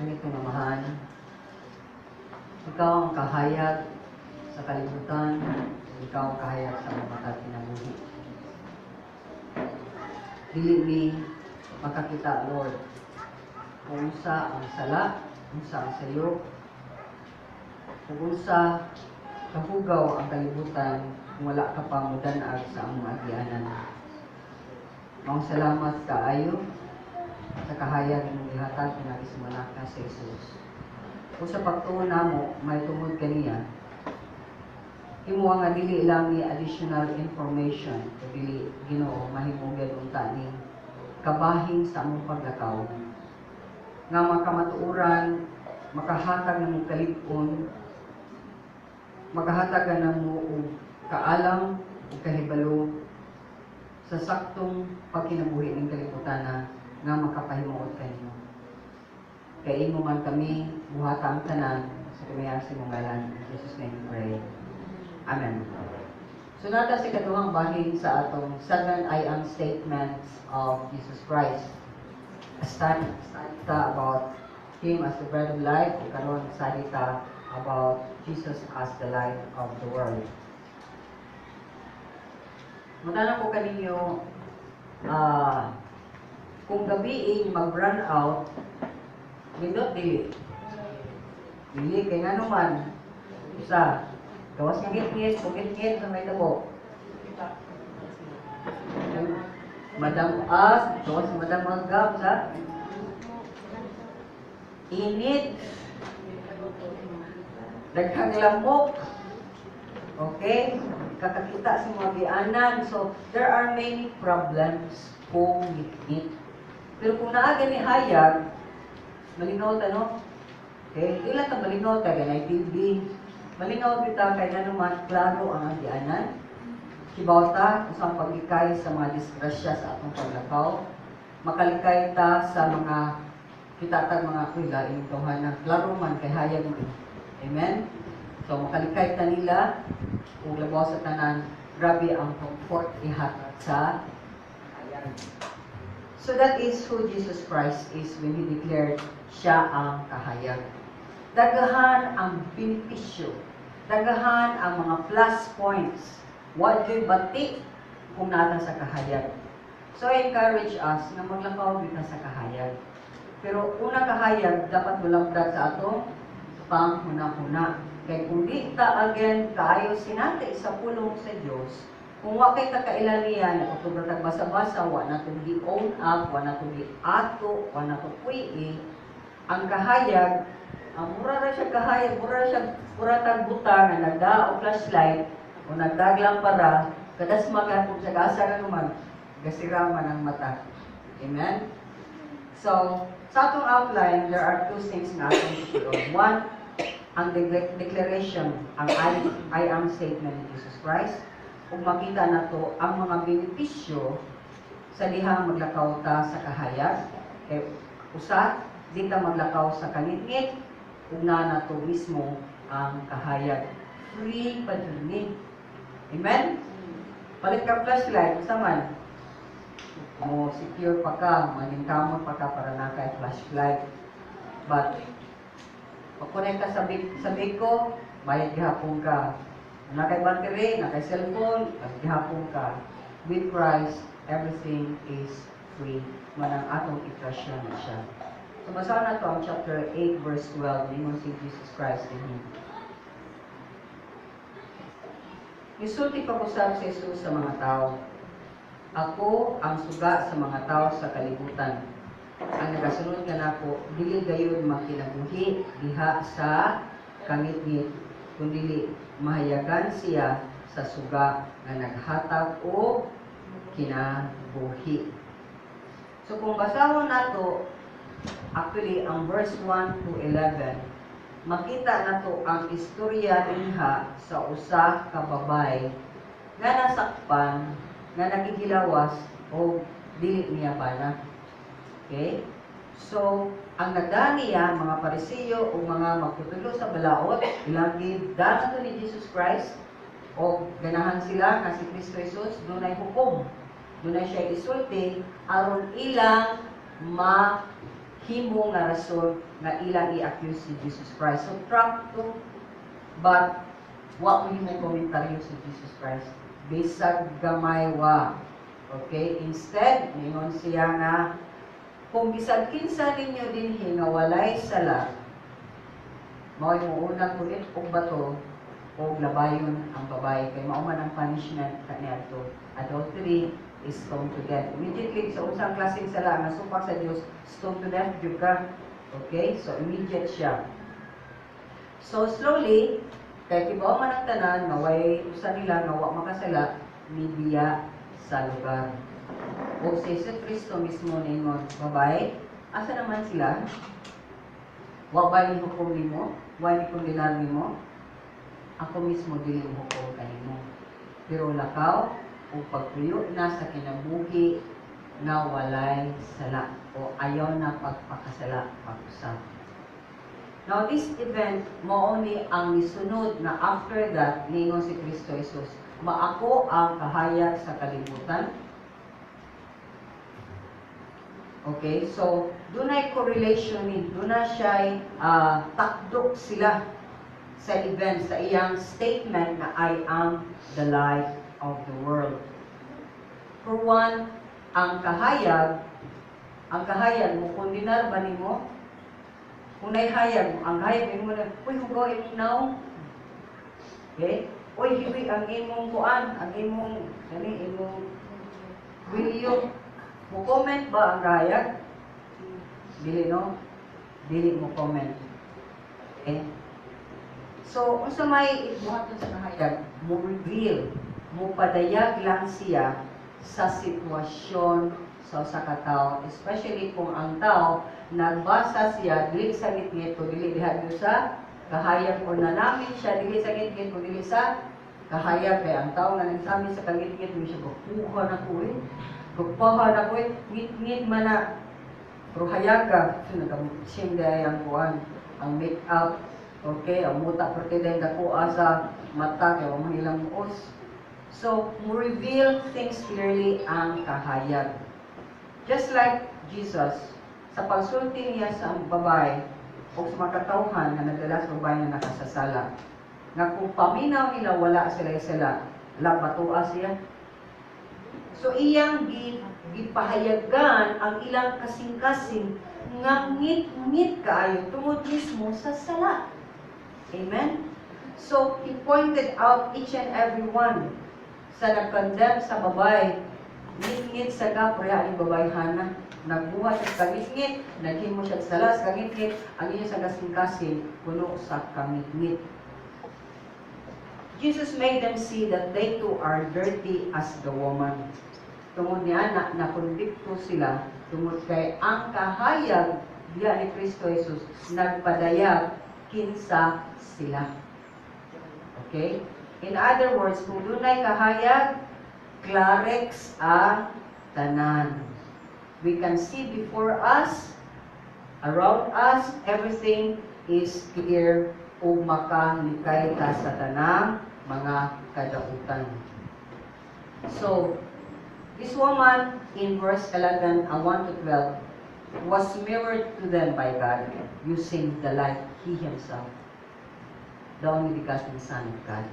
Ganitong Amahan, Ikaw ang kahayag sa kalibutan, Ikaw ang kahayag sa mga matag kinabuhi. Dili mi makakita, Lord, kung unsa ang sala, unsa ang sayo, kung unsa kahugaw ang kalibutan kung wala ka pa mudan-ag sa among agianan. Maong salamat kaayo sa kahayag imong gihatag pinaagi sa anak nga si Jesus. Kung sa pagtuo namo may tungod kaniya, imo nga dili lang ni additional information, dili, Ginoo, mahimo gyud unta ning kabahin sa among paglakaw nga makamatuoran, makahatag namo kalig-on, makahatag namo og kaalam ug kahibalo sa saktong pagkinabuhi ng kalibutan na nga makapahimuot kanimo. Kay imo man kami buhata ang tanan sa kamayan sa imong ngalan. In Jesus' name we pray. Amen. So naa ta sa kaduhang bahin sa atong seven "I am" statements of Jesus Christ. Study ta about Him as the bread of life, ug karon study ta about Jesus as the light of the world. Mangutana ko kaninyo, kung gabi mag-brown out, nindot dili? Dili, kay ngano man, usa, gawas nga ngit-ngit, kung ngit-ngit na may tabo. Madam as, gawas nga madam agap sa init, daghang lamok, okay? Kakakita sa mga gianan. So, there are many problems kung ngit. Pero kung naa gani hayag, malingaw ta, no? Okay? Ila ta malingaw ta, ganay TV. Malingaw kita kay na naman, klaro ang agianan. Kibaw ta kung saan paglikay sa mga disgrasya sa atong paglakaw. Makalikay ta sa mga kita tag mga kuila inyong tawhana. Klaro man kay hayag mo. Amen? So makalikay ta nila ug labaw sa tanan, grabe ang comfort ihatag sa hayag. So that is who Jesus Christ is when He declared siya ang kahayag. Daghan ang benepisyo. Daghan ang mga plus points. Wa juy bati kung naa ta sa kahayag. So I encourage us nga maglakaw kita sa kahayag. Pero una, kahayag dapat mulabdad sa atong panghuna-huna. Kay kung di ta again kaayo sinati sa pulong sa Dios, kung wa kay kakaila niya, nagutubra tag basa-basa, wa na to gi-own up, wa na to gi-ato, wa na to puy ang kahayag, ang mura ra siya kahayag, mura ra siya, mura tag buta nga nagda o flashlight o nagdag lampara, kadasma ka kung sa gasa ka naman, gasira man ang mata. Amen? So, sa atong outline, there are two things na atong tutuon. One, ang declaration, ang "I am" statement ni Jesus Christ. Ug makita nato ang mga benepisyo sa dihang maglakaw ta sa kahayag. Kay usa, di ta maglakaw sa kangitngit, ug naa nato mismo ang kahayag. Free pa jud ni. Amen? Palit ka flashlight, unsa man? Mo secure pa ka, maningkamot pa ka para na kay flashlight. But pag-connect ka sa Biko, bayad gihapon ka. Naa kay battery, naa kay cellphone, bayad gihapon ka. With Christ, everything is free. Manang atong i-trust na siya. So basahan nato ang chapter 8 verse 12, ningon si Jesus Christ in Him. Misulti pa usab si Jesus sa mga tao. "Ako ang suga sa mga tao sa kalibutan. Ang nagasunod kanako, dili gayud makinabuhi diha sa kangitngit, kundili mahayagan siya sa suga nga naghatag og kinabuhi." So kung basahon nato actually ang verse 1 to 11, makita nato ang istorya dinha sa usa ka babay nga nasakpan nga nakikilawas o dili niya bana. Okay? So, ang nagdaan niya, mga Parisiyo o mga magtutudlo sa balaod, ilang gidaan to ni Jesus Christ, o ganahan sila nga si Kristo Jesus dunay hukom. Dunay siya isulti aron ilang ma himo nga rason nga ilang i-accuse si Jesus Christ. So trap to, but wa mo himo komentaryo si Jesus Christ. Bisag gamay wa. Okay? Instead, ningon siya nga, "Kung bisag kinsa ninyo dinhi nga walay sala, mao'y mounang kunit og bato og labayon ang babae," kay mao man ang punishment kaniadto. Adultery is stone to death. Immediately, sa unsang klaseng sala nga supak sa Dios, stone to death jud ka. Okay? So immediate siya. So slowly, kay kibaw man ang tanan nga way usa nila nga wa makasala, mibiya sa lugar. O si Jesu Kristo mismo ningon, "Babae, asa naman sila? Wa ba ni hukom nimo? Wa ni kondenar nimo? Ako mismo dili mo hukom kanimo. Pero lakaw ug pagpuyo na sa kinabuhi nga walay sala o ayaw na pagpakasala pag-usab." Now this event mao ni ang misunod na after that ningon si Kristo Jesus, "Maako ang kahayag sa kalibutan." Okay, so dunay correlation ni, duna siya takdok sila sa event, sa iyang statement na "I am the light of the world." For one, ang kahayag mo kondenar ba nimo? Kung hayag, ang hayag mo na, "Uy, hugaw imong nawong." Okay? "Uy, hiwi ang imong kuan, ang imong, kani, imong wilyo." Mo comment ba ang kahayag? Dili, no? Dili mo comment. Okay? So, unsa may buhaton sa kahayag? Mo reveal, mo padayag lang siya sa sitwasyon sa usa ka tawo, especially kung ang tao nagbasa siya dili sa ngitngit o dili diha gyud sa kahayag o nanamin siya dili sa ngitngit o dili sa kahayag, kay ang tao nga nagsamin sa kangitngit mo siya, "Gapuha na ko eh. Gapaha na ko eh, ngitngit man na." Pero hayag ka, so nagka-sim ang kuan, ang make-up, okay, ang muta porque dahil dako sa mata kay wa man ilang muos. So, mo reveal things clearly ang kahayag. Just like Jesus, sa pagsulti niya sa babae o sa mga katawhan nga nagdala sa babae nga nakasasala, nga kung paminaw nila wala sila sila, labatua siya. So iyang gipahayagan ang ilang kasing-kasing nga ngit-ngit kaayo tungod mismo sa sala. Amen? So, he pointed out each and every one sa nag-condemn sa babae. Ngit-ngit sa ka, pareha ni babae hana. Nagbuhat siya sa kangit-ngit, naghimo siya sa sala sa kangit-ngit, ang iya sa kasing-kasing, puno sa kangit-ngit. Jesus made them see that they too are dirty as the woman. Tungod niya na nakondikto sila, tungod kay ang kahayag diya ni Kristo Jesus nagpadayag kinsa sila. Okay? In other words, kung dunay kahayag, klarex ang tanan. We can see before us, around us, everything is clear ug makalikay ta sa tanang mga kadautan. So, this woman in verse 11 and 1 to 12 was mirrored to them by God using the light, He Himself, the only begotten Son of God.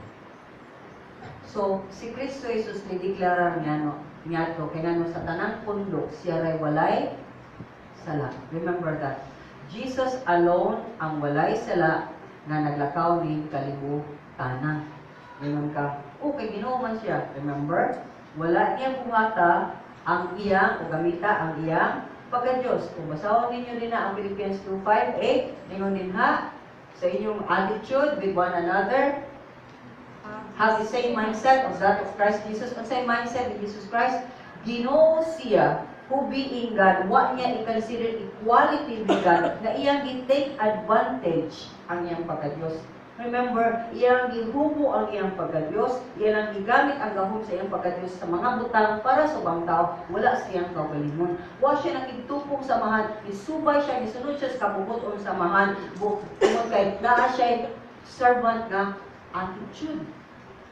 So, si Kristo Jesus ni deklarar niya no, niya to, kay ngano sa tanang pundok siya ray walay sala. Remember that. Jesus alone ang walay sala nga naglakaw ning kalibutana. Ingon ka, "Okay, Ginoo man siya." Remember? Wala niya buhata ang iyang o gamita ang iyang pagka-Diyos. Kung basahon ninyo din na ang Philippians 2:5-8, ningon din ha, sa inyong attitude with one another, have the same mindset of that of Christ Jesus. Ang same mindset ni Jesus Christ, Ginoo siya, who being God, wa niya i-consider equality with God, na iyang gi-take advantage ang iyang pagka-Diyos. Remember, iyang gihubo ang iyang pagka-Diyos, iyang gigamit ang gahom sa iyang pagka-Diyos sa mga butang para sa ubang tao, wala siyang kaugalingon. Wa siya nakigtupong samahan, isubay siya, gisunod siya sa kabubut-on samahan, tungod kay naa siya servant nga attitude.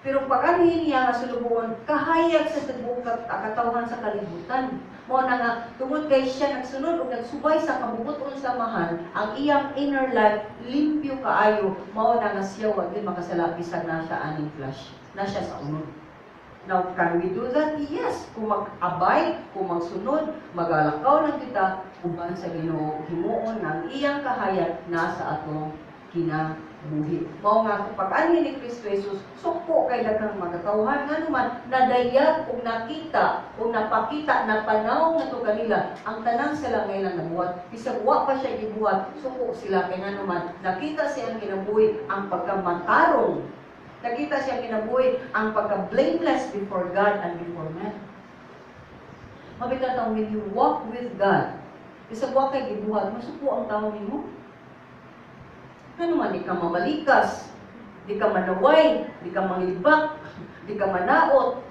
Pero pag-anhi niya nga sulugoon, kahayag sa tibuok katawhan sa kalibutan. Mao na nga tungod kay siya nagsunod ug nagsubay sa kabubut-on sa Amahan, ang iyang inner life limpyo kaayo, mao na nga siya wa gyud makasala bisag na siya aning flesh, na siya sa unod. Now, can we do that? Yes. Kung mag-abay, kung magsunod, magalakaw lang kita uban sa Ginoo, himuon ang iyang kahayag nasa atong kinabuhi. Mao nga kung pag-anhi ni Kristo Jesus, suko kay daghang mga katawhan, ngano man nadayag ug nakita ug napakita, napanaw nato kanila ang tanang sala nga ilang nabuhat. Bisag wa pa siya gibuhat, suko sila kay ngano man nakita siyang kinabuhi ang pagkamatarong. Nakita siya kinabuhi ang pagka-blameless before God and before man. Mabita when you walk with God, bisag wa kay gibuhat, masuko ang tao nimo. Ano man, di ka mamalikas, di ka manaway, di ka manglibak, di ka manaot.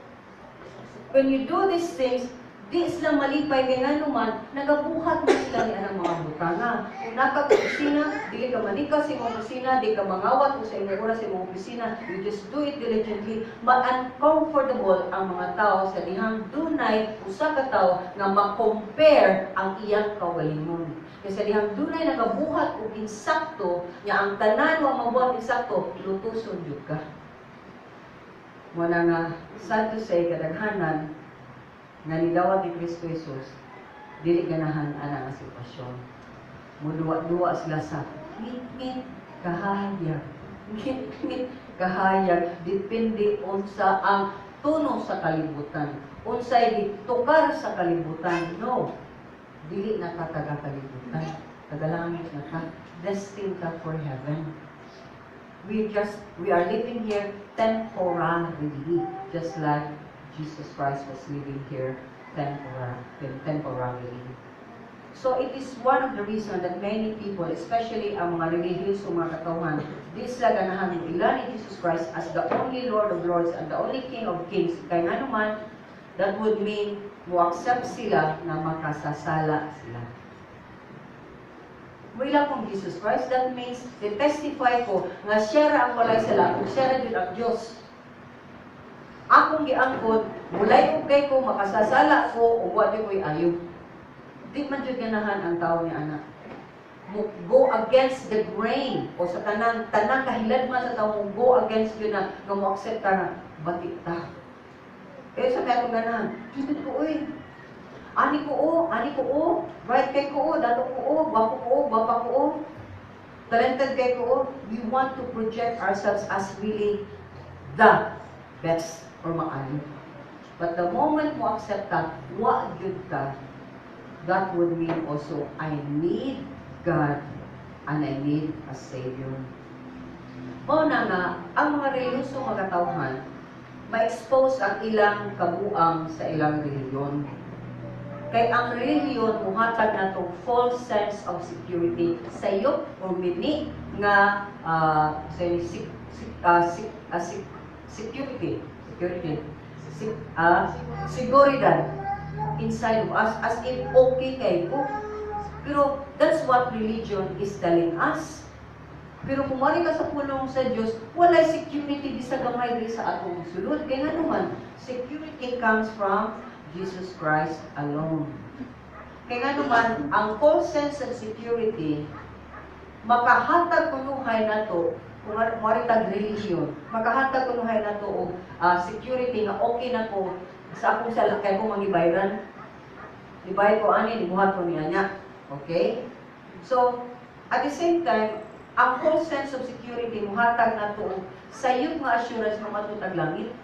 When you do these things, di sila malipay kay ngano man, nagabuhat mo sila ni anang mga butanga. Kung naka-opisina, dili ka manikas sa imong opisina, di ka mangawat kung sa imong oras sa imong opisina, you just do it diligently. Ma-uncomfortable ang mga tao sa dihang dunay usa ka tawo nga ma-compare ang iyang kaugalingon. Kay sa dihang dunay nagabuhat og insakto, nya ang tanan wa mabuhat insakto, lutuson jud ka. Mao na nga, sad to say, kadaghanan nga nidawat ni Kristo Jesus, dili ganahan ana nga sitwasyon. Muduwa-duwa sila sa ngit-ngit kahayag. Ngit-ngit kahayag, depende unsa ang tono sa kalibutan. Unsay gitukar sa kalibutan. No. Dili na ka taga kalibutan. Taga langit na ka. Destined ka for heaven. We are living here temporarily, just like Jesus Christ was living here temporarily. So it is one of the reasons that many people, especially ang mga relihiyoso mga katawhan, di sila ganahan ila ni Jesus Christ as the only Lord of Lords and the only King of Kings. Kay ngano man, that would mean mo accept sila na makasasala sila. Muila kong Jesus Christ, that means testify ko nga siya ra ang walay sala, ug siya ra jud ang Diyos. Akong giangkon, mulay og kay ko, makasasala ko, ug wa jud ko'y ayo. Di man jud ganahan ang tao ni ana. Mo go against the grain o sa tanang tanang kahiladman sa tao, mo go against yun na nga mo accept ka na bati ta. Eh sa kaya itong ganahan, "Jud ko oy. Ani ko o, ani ko o, right kay ko o, dato ko o, gwapo ko o, gwapa ko o, talented kay ko o." We want to project ourselves as really the best or maayo. But the moment mo accept ka, wa gyud ka, that would mean also, I need God and I need a Savior. Mao na nga, ang mga relihiyoso mga katawhan, ma-expose ang ilang kabuang sa ilang relihiyon. Kay ang relihiyon muhatag natong false sense of security sa iyo or mini nga say, sec, sec, sec, sec, security security sec, seguridad inside of us, as if okay kay ko. Pero that's what religion is telling us. Pero kung mari ka sa pulong sa Dios, walay security bisag gamay diri sa atong sulod. Kay ngano man, security comes from Jesus Christ alone. Kay ngano man, ang false sense of security makahatag kunuhay nato kung ano mari tag religion, makahatag kunuhay nato og security nga okay na ko sa akong sala kay ko mangibayran. Ibayad ko ani, nibuhat ko niya niya. Okay? So, at the same time, ang false sense of security muhatag nato og sayop nga assurance nga matutag langit.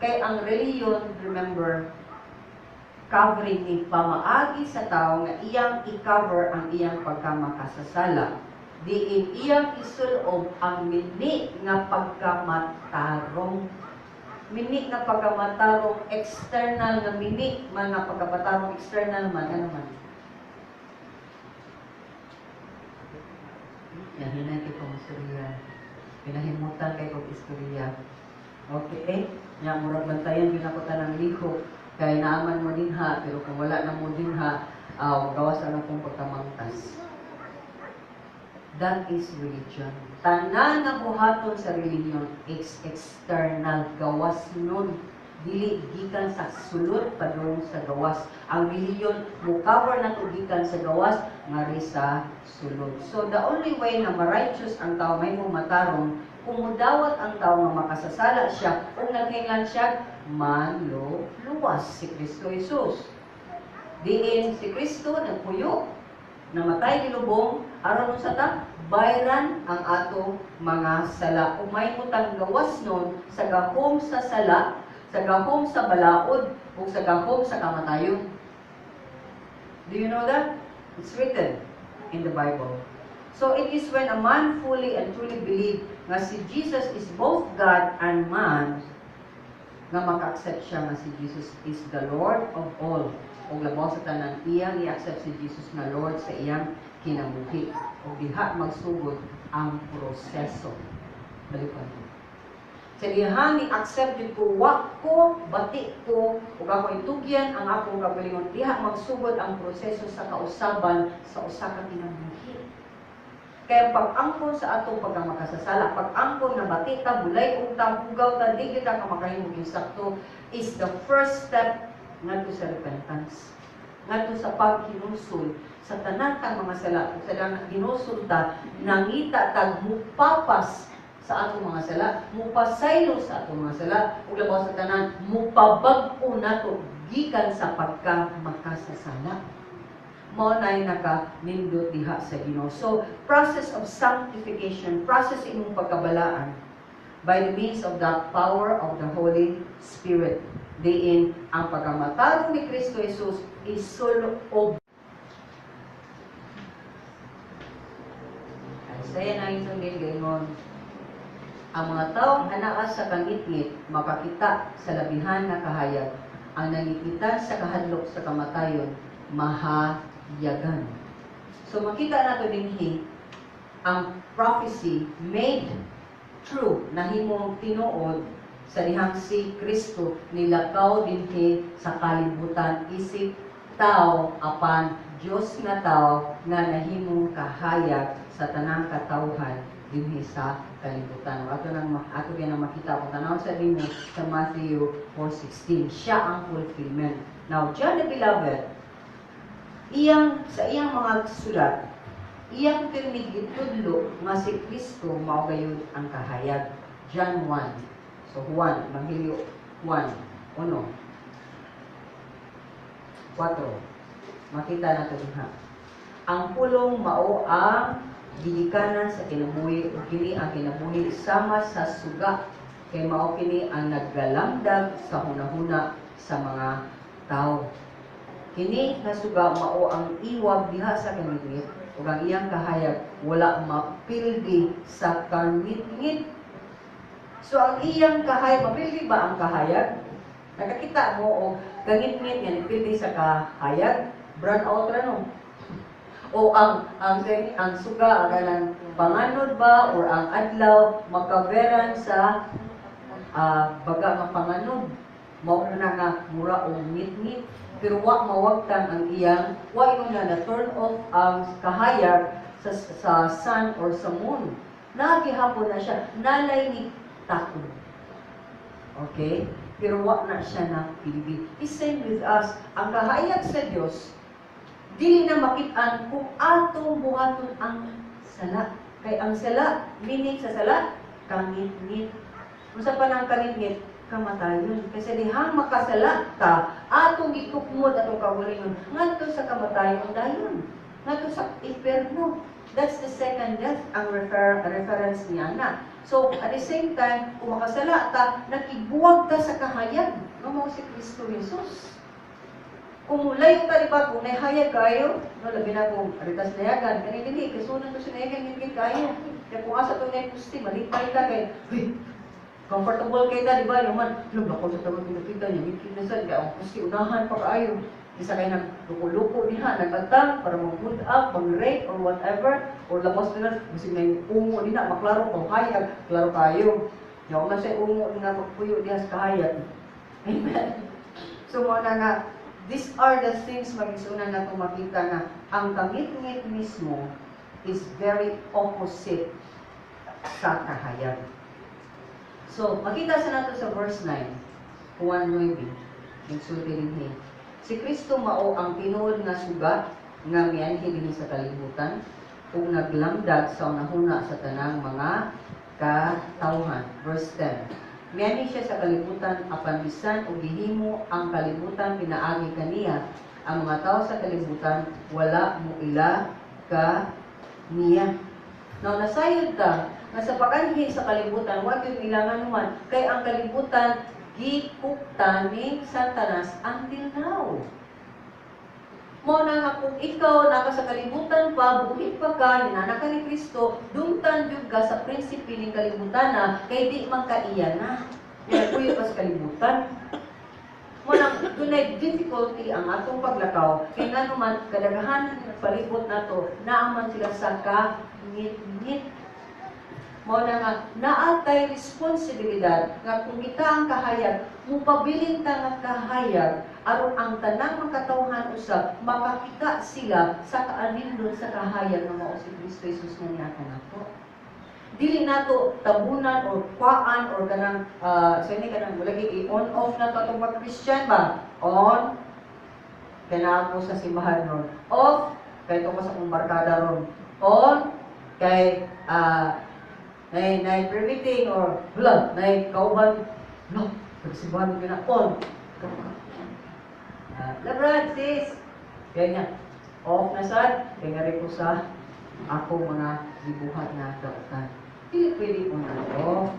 Kay ang religion, remember, covering ni pamaagi sa tao nga iyang i-cover ang iyang pagkamakasasala. Diin iyang isulob ang mini nga pagkamatarong. Mini nga pagkamatarong external nga mini man nga pagkamatarong external man, ano man. Yahinay kay kong istorya. Pinahimutan kay kong istorya. Okay? Nya murag bantayan gyud ako tanang lihok kay naaman mo dinha, pero kung wala na mo dinha, gawas ang akong pagkamangtas. That is religion. Tanan nga buhaton sa religion is external, gawas nun. Dili gikan sa sulod padung sa gawas. Ang religion mo cover na to gikan sa gawas ngari sa sulod. So the only way na ma-righteous ang tao, may mo matarong, kung mudawat ang tao nga makasasala siya ug nagkinahanglan siya manluluwas, si Kristo Jesus. Diin si Kristo nagpuyo, namatay, gilubong, aron sa ta bayran ang ato mga sala. Ug may mutang gawas nun sa gahom sa sala, sa gahom sa balaod, ug sa gahom sa kamatayon. Do you know that? It's written in the Bible. So it is when a man fully and truly believe nga si Jesus is both God and man nga maka-accept siya nga si Jesus is the Lord of all. Ug labaw sa tanan, iyang i-accept si Jesus nga Lord sa iyang kinabuhi. Ug diha magsugod ang proseso. Balikan ko. Sa dihang ni-accept jud ko, wa ko, bati ko, ug ako itugyan ang akong kagalingon, diha magsugod ang proseso sa kausaban sa usa ka kinabuhi. Kaya pag-angkon sa atong pagkamakasasala, pag-angkon nga bati ta, bulay ug ta, hugaw ta, di kita ka makahimo sakto, is the first step ngadto sa repentance. Ngadto sa paghinulsol sa tanan tang mga sala. Ug sa dang hinulsol ta, nangita tag mupapas sa atong mga sala, mupasaylo sa atong mga sala, ug labaw sa tanan, mupabag-o nato gikan sa pagka makasasala. Mao nay naka nindot diha sa Ginoo. So, process of sanctification, process imong pagkabalaan by the means of the power of the Holy Spirit. Diin ang pagkamatarong ni Kristo Jesus isulob. Isaiah 9 gaingon, "Ang mga taong anaa sa kangitngit makakita sa labihan nga kahayag. Ang nangitngitan sa kahadlok sa kamatayon mahayagan." So makita nato dinhi ang prophecy made true, nahimong tinuod sa dihang si Kristo nilakaw dinhi sa kalibutan isip tao apan Dios nga tao nga nahimong kahayag sa tanang katawhan dinhi sa kalibutan. Ato nang ato gyud makita kung tan-aw sa dinhi sa Matthew 4:16. Siya ang fulfillment. Now, John the Beloved, iyang sa iyang mga sulat, iyang pirmi gitudlo nga si Kristo mao gayud ang kahayag. John 1. So Juan, Ebanghelyo 1, 1. 4. Makita nato diha. "Ang pulong mao ang gigikanan sa kinabuhi ug kini ang kinabuhi sama sa suga, kay mao kini ang naggalamdag sa hunahuna sa mga tao. Kini nga suga mao ang iwag diha sa kangitngit ug ang iyang kahayag wala mapildi sa kangitngit." So ang iyang kahayag, mapildi ba ang kahayag? Nakakita mo og kangitngit nga nipildi sa kahayag? Brown out ra, no? O ang suga, ang kanang panganod ba, or ang adlaw makaveran sa baga nga panganod, mao na nga mura og ngitngit, pero wa mawagtang ang iyang, wa ingon nga na turn off ang kahayag sa sun or sa moon. Nagihapon na siya, nalay ni takod. Okay? Pero wa na siya na pildi. The same with us. Ang kahayag sa Dios dili na makit-an kung atong buhaton ang sala. Kay ang sala, meaning sa sala, kangitngit. Unsa pa nang kangitngit? Kamatayon. Kasi dihang makasala ka, atong gitukmod atong kaugalingon ngadto sa kamatayon dayon. Ngadto sa impierno. That's the second death ang reference niya na. So, at the same time, kung makasala ta, nakibuwag ta sa kahayag nga mao si Kristo Jesus. Kung mulayo ta, di ba, kung nahayag kayo, no, labi na kung aritas nayagan, kani dili, kasunan to sa nayagan, hindi kayo. Kaya kung asa to na pusti, malipay ta kay, uy, comfortable kay ta, di ba? Yung man, alam, ako sa tawag pinakita niya, ngiti na sad, kaya ang pusti, unahan pa kaayo. Isa kay nagluko-luko diha, nagagtang para mag-put up, mag-rate, or whatever, or labas nila, bisig na yung ungo din na, maklaro kung hayag, klaro kayo. Yaw nga sa ungo na magpuyo diha sa kahayag. Amen. So, mo na nga, these are the things, magisunan na itong makita nga ang kangit-ngit mismo is very opposite sa kahayag. So, makita sa nato sa verse 9, Juan 9, nagsulti dinhi. Si Kristo mao ang tinuod nga suga nga mianhi dinhi sa kalibutan ug naglamdag sa unahuna sa tanang mga katawhan. Verse 10. Mianhi siya sa kalibutan, apan bisan og gihimo ang kalibutan pinaagi kaniya, ang mga tao sa kalibutan wala mo ila ka niya. Now, nasayod ta nga sa paganhi sa kalibutan, wa gyud nila nganuman kay ang kalibutan gikuptan ni Satanas until now. Mao na nga kung ikaw naka sa kalibutan pa, buhi pa ka, ninana ka ni Kristo, dungtan jud ka sa prinsipe ning kalibutan na kay di man ka iya na. Nagpuyo ka sa kalibutan. Mao nang dunay difficulty ang atong paglakaw kay ngano man kadaghanan nga nagpalibot nato naa man sila sa kangitngit. Mao na nga naa tay responsibilidad nga kung kita ang kahayag, mupabilin ta nga kahayag aron ang tanang makatawhan usab makakita sila sa kaanindon sa kahayag nga mao si Kristo Jesus nga niadto nato. Dili nato tabunan or kuaan or kanang sa ini kanang lagi i-on off na to atong pag-Christian ba? On kay naa ko sa simbahan ron. Off kay ko sa akong barkada ron. On kay nay nay pre-meeting or wala nay kauban no pagsimbahan ko na on. Labrad sis, kaya nga off na sad kay nga ko sa ako mga gibuhat na dautan. Dili pwede on and off.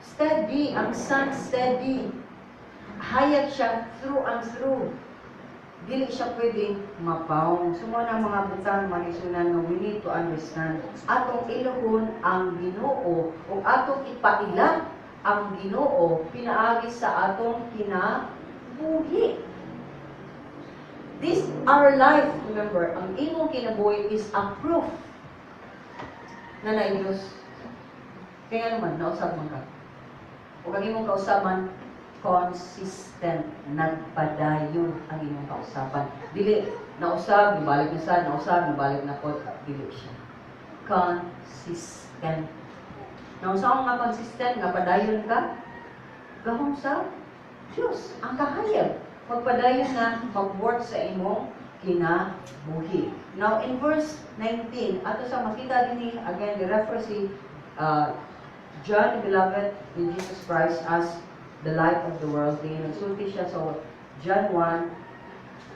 Steady ang sun, steady, hayag siya through and through, dili siya pwedeng mapawong. So, mao na mga butang, mga igsuonan, nga we need to understand. Atong ilahon ang Ginoo o atong ipaila ang Ginoo pinaagi sa atong kinabuhi. This our life, remember, ang imong kinabuhi is a proof na naay Diyos. Kaya naman, nausab man ka. O ang imong kausaban, consistent, nagpadayon ang imong kausaban. Dili, nausab, nibalik na sa, nausab, nibalik na ko, dili siya. Consistent. Nausa nga consistent, nga padayon ka, gahom sa Diyos, ang kahayag. Magpadayon na mag-work sa imong kinabuhi. Now, in verse 19, ato sa makita din again, the reference si John the Beloved in Jesus Christ as the light of the world. Di nagsulti siya sa John 1,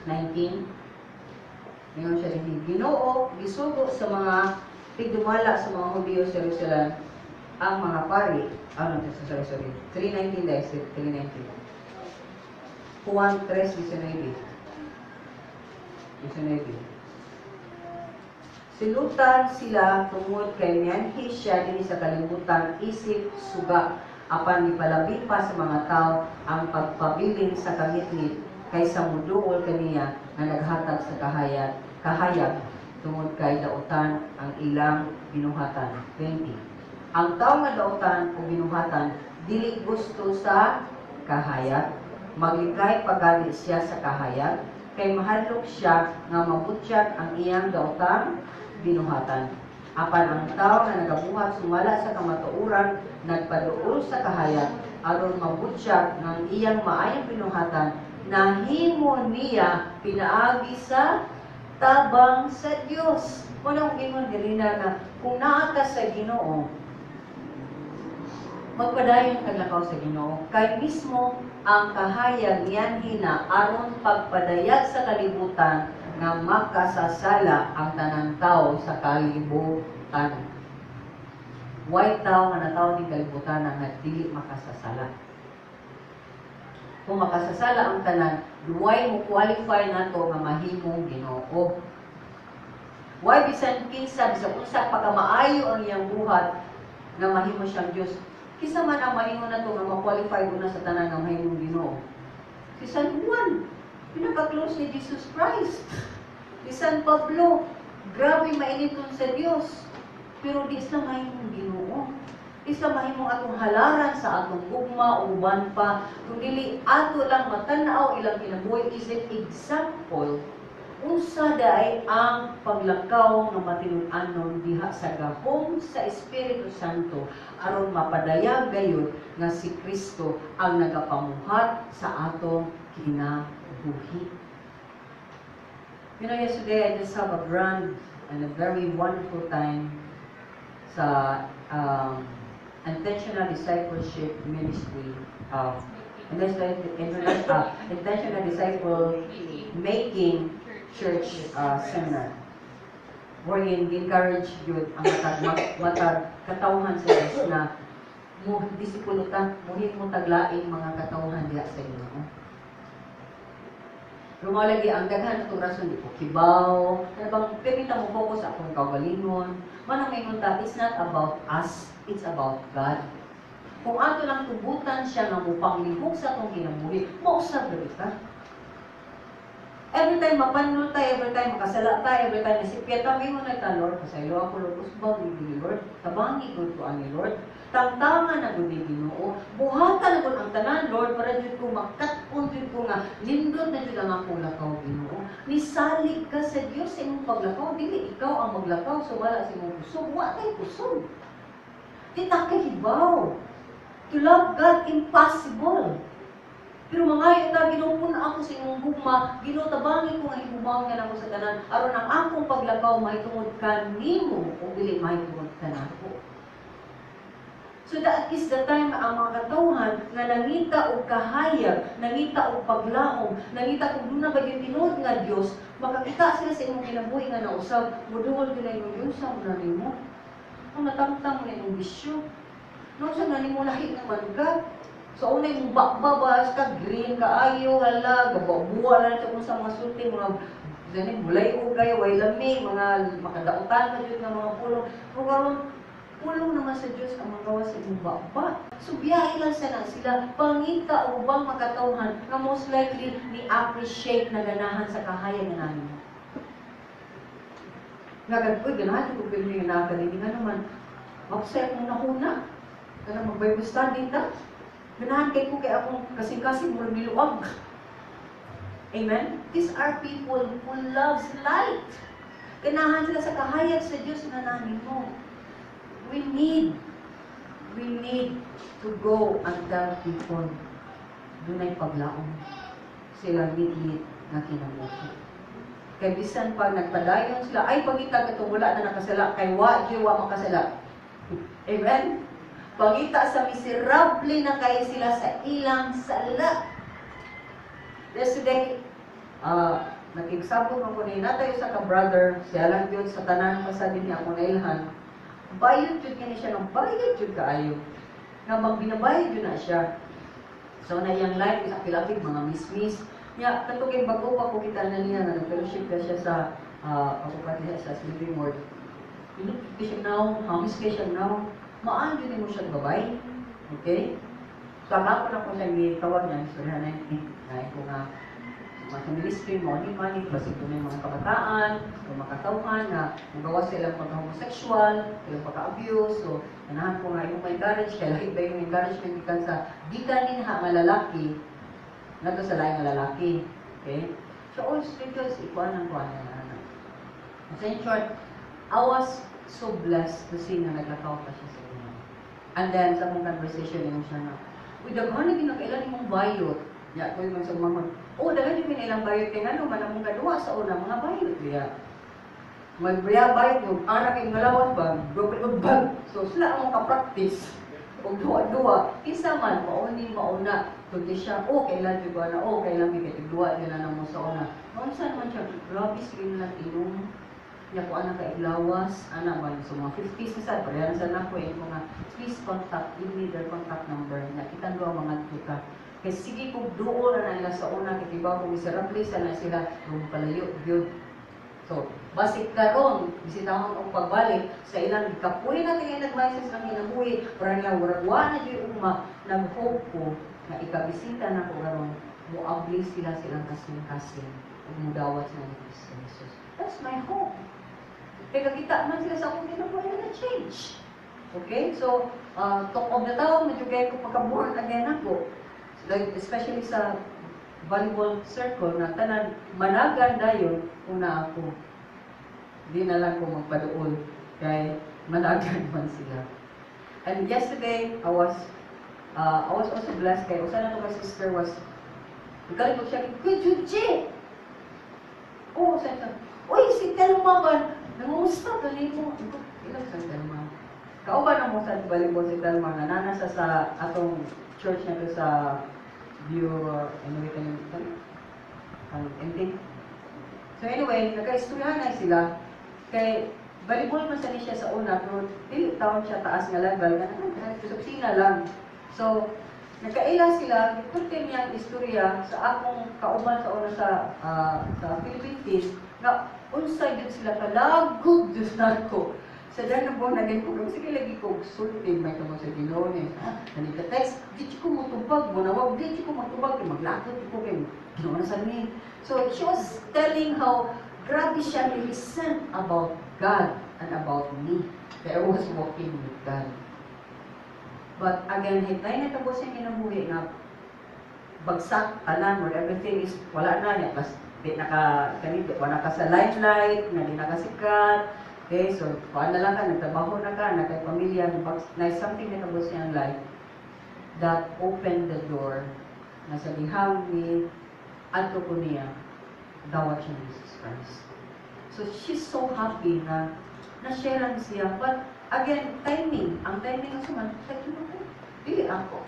19. Ngayon siya din, Ginoo, gisugo sa mga tigdumala sa mga Hudiyo sa Jerusalem ang mga pari. Ano, sorry, sorry. 3.19 guys, 3.19. Juan 3.19. 19. Silutan sila tungod kay mianhi siya dinhi sa kalibutan isip suga, apan gipalabi pa sa mga tao ang pagpabilin sa kangitngit kaysa muduol kaniya nga naghatag sa kahayag tungod kay dautan ang ilang binuhatan. 20. Ang tao nga dautan o binuhatan dili gusto sa kahayag, maglikay pagali siya sa kahayag kay mahadlok siya nga mabutyag ang iyang daotang binuhatan. Apan ang tao nga nagabuhat sumala sa kamatuoran nagpaduol sa kahayag aron mabutyag nga ang iyang maayong binuhatan nahimo niya pinaagi sa tabang sa Dios. Mao nang ingon diri na nga kung naa ka sa Ginoo, magpadayon kag lakaw sa Ginoo kay mismo ang kahayag nianhi na aron pagpadayag sa kalibutan nga makasasala ang tanang tao sa kalibutan. Way tao nga natawo ning kalibutan nga dili makasasala. Kung makasasala ang tanan, duway mo qualify nato nga mahimong Ginoo. Way bisan kinsa, bisan unsa pagkamaayo ang iyang buhat nga mahimo siyang Dios. Kinsa man ang maingon nato nga ma-qualify una sa tanan nga mahimong Ginoo? Si San Juan, pinaka-close ni Jesus Christ. Si San Pablo, grabe mainiton sa Dios. Pero di sila mahimong Ginoo. Di sila mahimong atong halaran sa atong gugma o uban pa. Kung dili ato lang matanaw ilang kinabuhi is an example unsa diay ang paglakaw nga matinud-anon diha sa gahom sa Espiritu Santo aron mapadayag gayud nga si Kristo ang nagapamuhat sa atong kinabuhi. Yesterday I just have a grand and a very wonderful time sa Intentional Discipleship Ministry, Intentional Disciple Making Church Seminar, wherein encourage yun ang matag katawhan sa Diyos na mo disipulo ta, muhimo taglaing mga katawhan diha sa Ginoo. Pero mao lagi ang daghan atong rason, di ko kibaw, kana bang permita mo focus akong kaugalingon. Manang maingon ta, it's not about us, it's about God. Kung ato lang tubutan siya nga mopanglihok sa atong kinabuhi, mausab ra ta. Every time mapanlo tayo, every time makasala tayo, every time nasipya ta, may na ta, "Lord, pasaylo ako, Lord, usbag ni Lord, tabangi gud ko ani, Lord, tangtangan na gud ni Ginoo, buhatan na gud ang tanan, Lord, para jud ko makat-on jud ko nga nindot na jud ang akong lakaw, Ginoo." Nisalig ka sa Dios sa imong paglakaw, dili ikaw ang maglakaw sumala sa imong kusog, wa kay kusog. Di ta kahibaw. To love God, impossible. Pero mangayo ta, "Ginoo, na ako sa imong gugma, Ginoo, tabangi ko nga higugmaon nga nako sa tanan, aron ang akong paglakaw mahitungod kanimo ug dili mahitungod kanako." So that is the time ang mga katawhan nga nangita og kahayag, nangita og paglaom, nangita kung duna ba yung tinuod nga Dios, makakita sila sa imong kinabuhi nga nausab, moduol gid imong Dios sa na nimo. Kung natamtang mo na imong bisyo, no sa na nimo lahi naman ka. So una imong bakba ka green kaayo, hala, gabuwa na kung sa mga sulti, mga gani bulay o kayo, way lami, mga makadautan pa jud nga mga pulong. Pero karon pulong naman sa Dios ang magawa sa imong bakba. So biyahe lang sa na sila, pangita og ubang makatawhan nga most likely ni appreciate na ganahan sa kahayag nga namin. Nga uy, ganahan ko pirmi nga nakadini nga naman. Mapsay akong nahuna. Kana mag-Bible study ta. Ganahan kay ko kay akong kasing-kasing murag niluwag. Amen? These are people who loves light. Ganahan sila sa kahayag sa Diyos nga namin mo. We need to go and tell people dunay paglaom sila mitlit nga kinabuhi. Kay bisan pa nagpadayon sila, ay pangita katong wala na nakasala, kay wa gyud wa makasala. Amen? Pangita sa miserable na kay sila sa ilang sala. Yesterday, nakigsabot ko ni natay sa ka brother, siya lang yun sa tanan pa sa din niya ako nailhan. Bayot jud kini siya ng bayot jud kaayo. Nga bang binabayad jud na siya. So na iyang life is apil-apil mga mismis. Nya kato kay bago pa ko kita na niya nga nag-fellowship ka siya sa uh, diha sa sleeping ward. Inot kay siya now, hamis kay siya now. Maan jud nimo siya babay. Okay? So ako na ko siya gitawag niya, istorya na na ko nga mga ministry mo ni man basig dunay mga kabataan o makatawhan na magawa silang pagka-homosexual, silang pagka-abuse. So, ganahan ko nga yung encourage kay lahi ba yung encouragement gikan sa gikan ha nga lalaki ngadto sa laing nga lalaki. Okay? So, all because ikuan ang kuan na ana. So, in short, I was so blessed to see nga naglakaw pa siya sa inyo. And then, sa akong conversation, yung siya nga, "Uy, daghan na ginakailan imong bayot." Ya, ko yung sa mga, "Oh, daghan yung ilang bayot kay ngano man among kaduwa sa una mga bayot diya." Magbiya bayot mo, anak kay ngalawan ba, double bag. So sila ang ka-practice. Og duwa-duwa, isa man mauni mauna. Kundi siya, "Oh, kailan jud na, oh, kailan mi kay duwa jud na namo sa una." Unsa naman siya, grabe sige na inom. Nya ko ana ka iglawas, ana ba so mga 50s na sad, parehan sa nako eh ko nga, "Please contact, give me their contact number." Nya kitang duha mga ka. Kay sige kung duol na nila sa una, kay kibaw kung miserable sa na sila, kung palayo gyud. So, basig karon bisitahon og pagbalik sa ilang kapuy na tingay nagbayad sa ilang kinabuhi, para nila murag wa na gyud ugma, nag-hope ko nga ikabisita na ko karon, moabli sila silang kasing-kasing ug mudawat sila ni Kristo Jesus. That's my hope. Kay kakita man sila sa akong kinabuhi na change. Okay? So, talk of the town, medyo kaya ko pagka-born again ako. Like, especially sa volleyball circle na tanan managan dayon kung naa ko. Di na lang ko magpaduol kay managan man sila. And yesterday, I was also blessed kay usa na to ka sister was nagalit siya, "Kuya Juji!" Oh, sa siya, "Uy, si Telma ba? Nangungusta ka mo." Ilang sa Telma? Kauban na mo sa volleyball si Telma nga nana sa atong church na to sa View, anyway, kaning ang ending. So anyway, nagkaistoryahan na sila. Kay volleyball man sa ni siya sa una, pero dili taon siya taas nga level, nga sa opisina lang. So, nagkaila sila, gikunti niyang istorya sa akong kauban sa una sa Philippine team, nga unsa gyud sila kalagod jud nako. Sa dan na born again ko, sige lagi ko sulti may tungod sa Ginoo ni. Kani ka text, di ko motubag mo na wag di ko motubag kay maglakot ko kay Ginoo na sa ni. So she was telling how grabe siya ni resent about God and about me. Kaya I was walking with God. But again, hitay na tapos yung kinabuhi nga bagsak tanan where everything is wala na niya, plus di naka kani di wala ka sa limelight nga di nakasikat. Okay, so kuan na lang ka, nagtrabaho na ka, na kay pamilya, na something na tapos siyang life that opened the door na sa dihang ni adto ko niya dawat siya ni Jesus Christ. So she's so happy na na-share siya. But again, timing. Ang timing ang suman, sa Ginoo. Dili ako.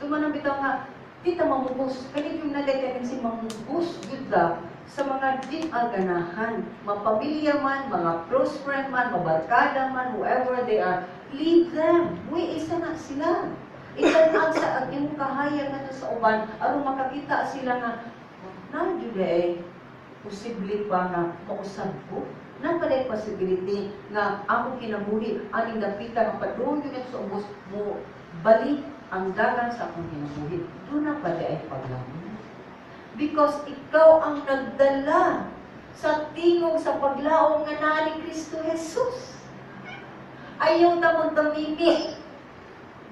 Suman ang bitaw nga, di ta mamugos. Kaya yung nagay tendency mamugos gyud la sa mga di aganahan. Mapamilya man, mga close friend man, mabarkada man, whoever they are, leave them. Uy, isa na sila. Itan-ag sa ang imong kahayag na sa uban, aron makakita sila nga, na jud eh, posible pa nga mausab ko. Na pa possibility nga akong kinabuhi aning dapita nga padung gyud sa ubos mo balik ang dagan sa akong kinabuhi. Doon na pa ay paglaom. Because ikaw ang nagdala sa tingog sa paglaom nga naa ni Kristo Jesus. Ayaw na magtamimi.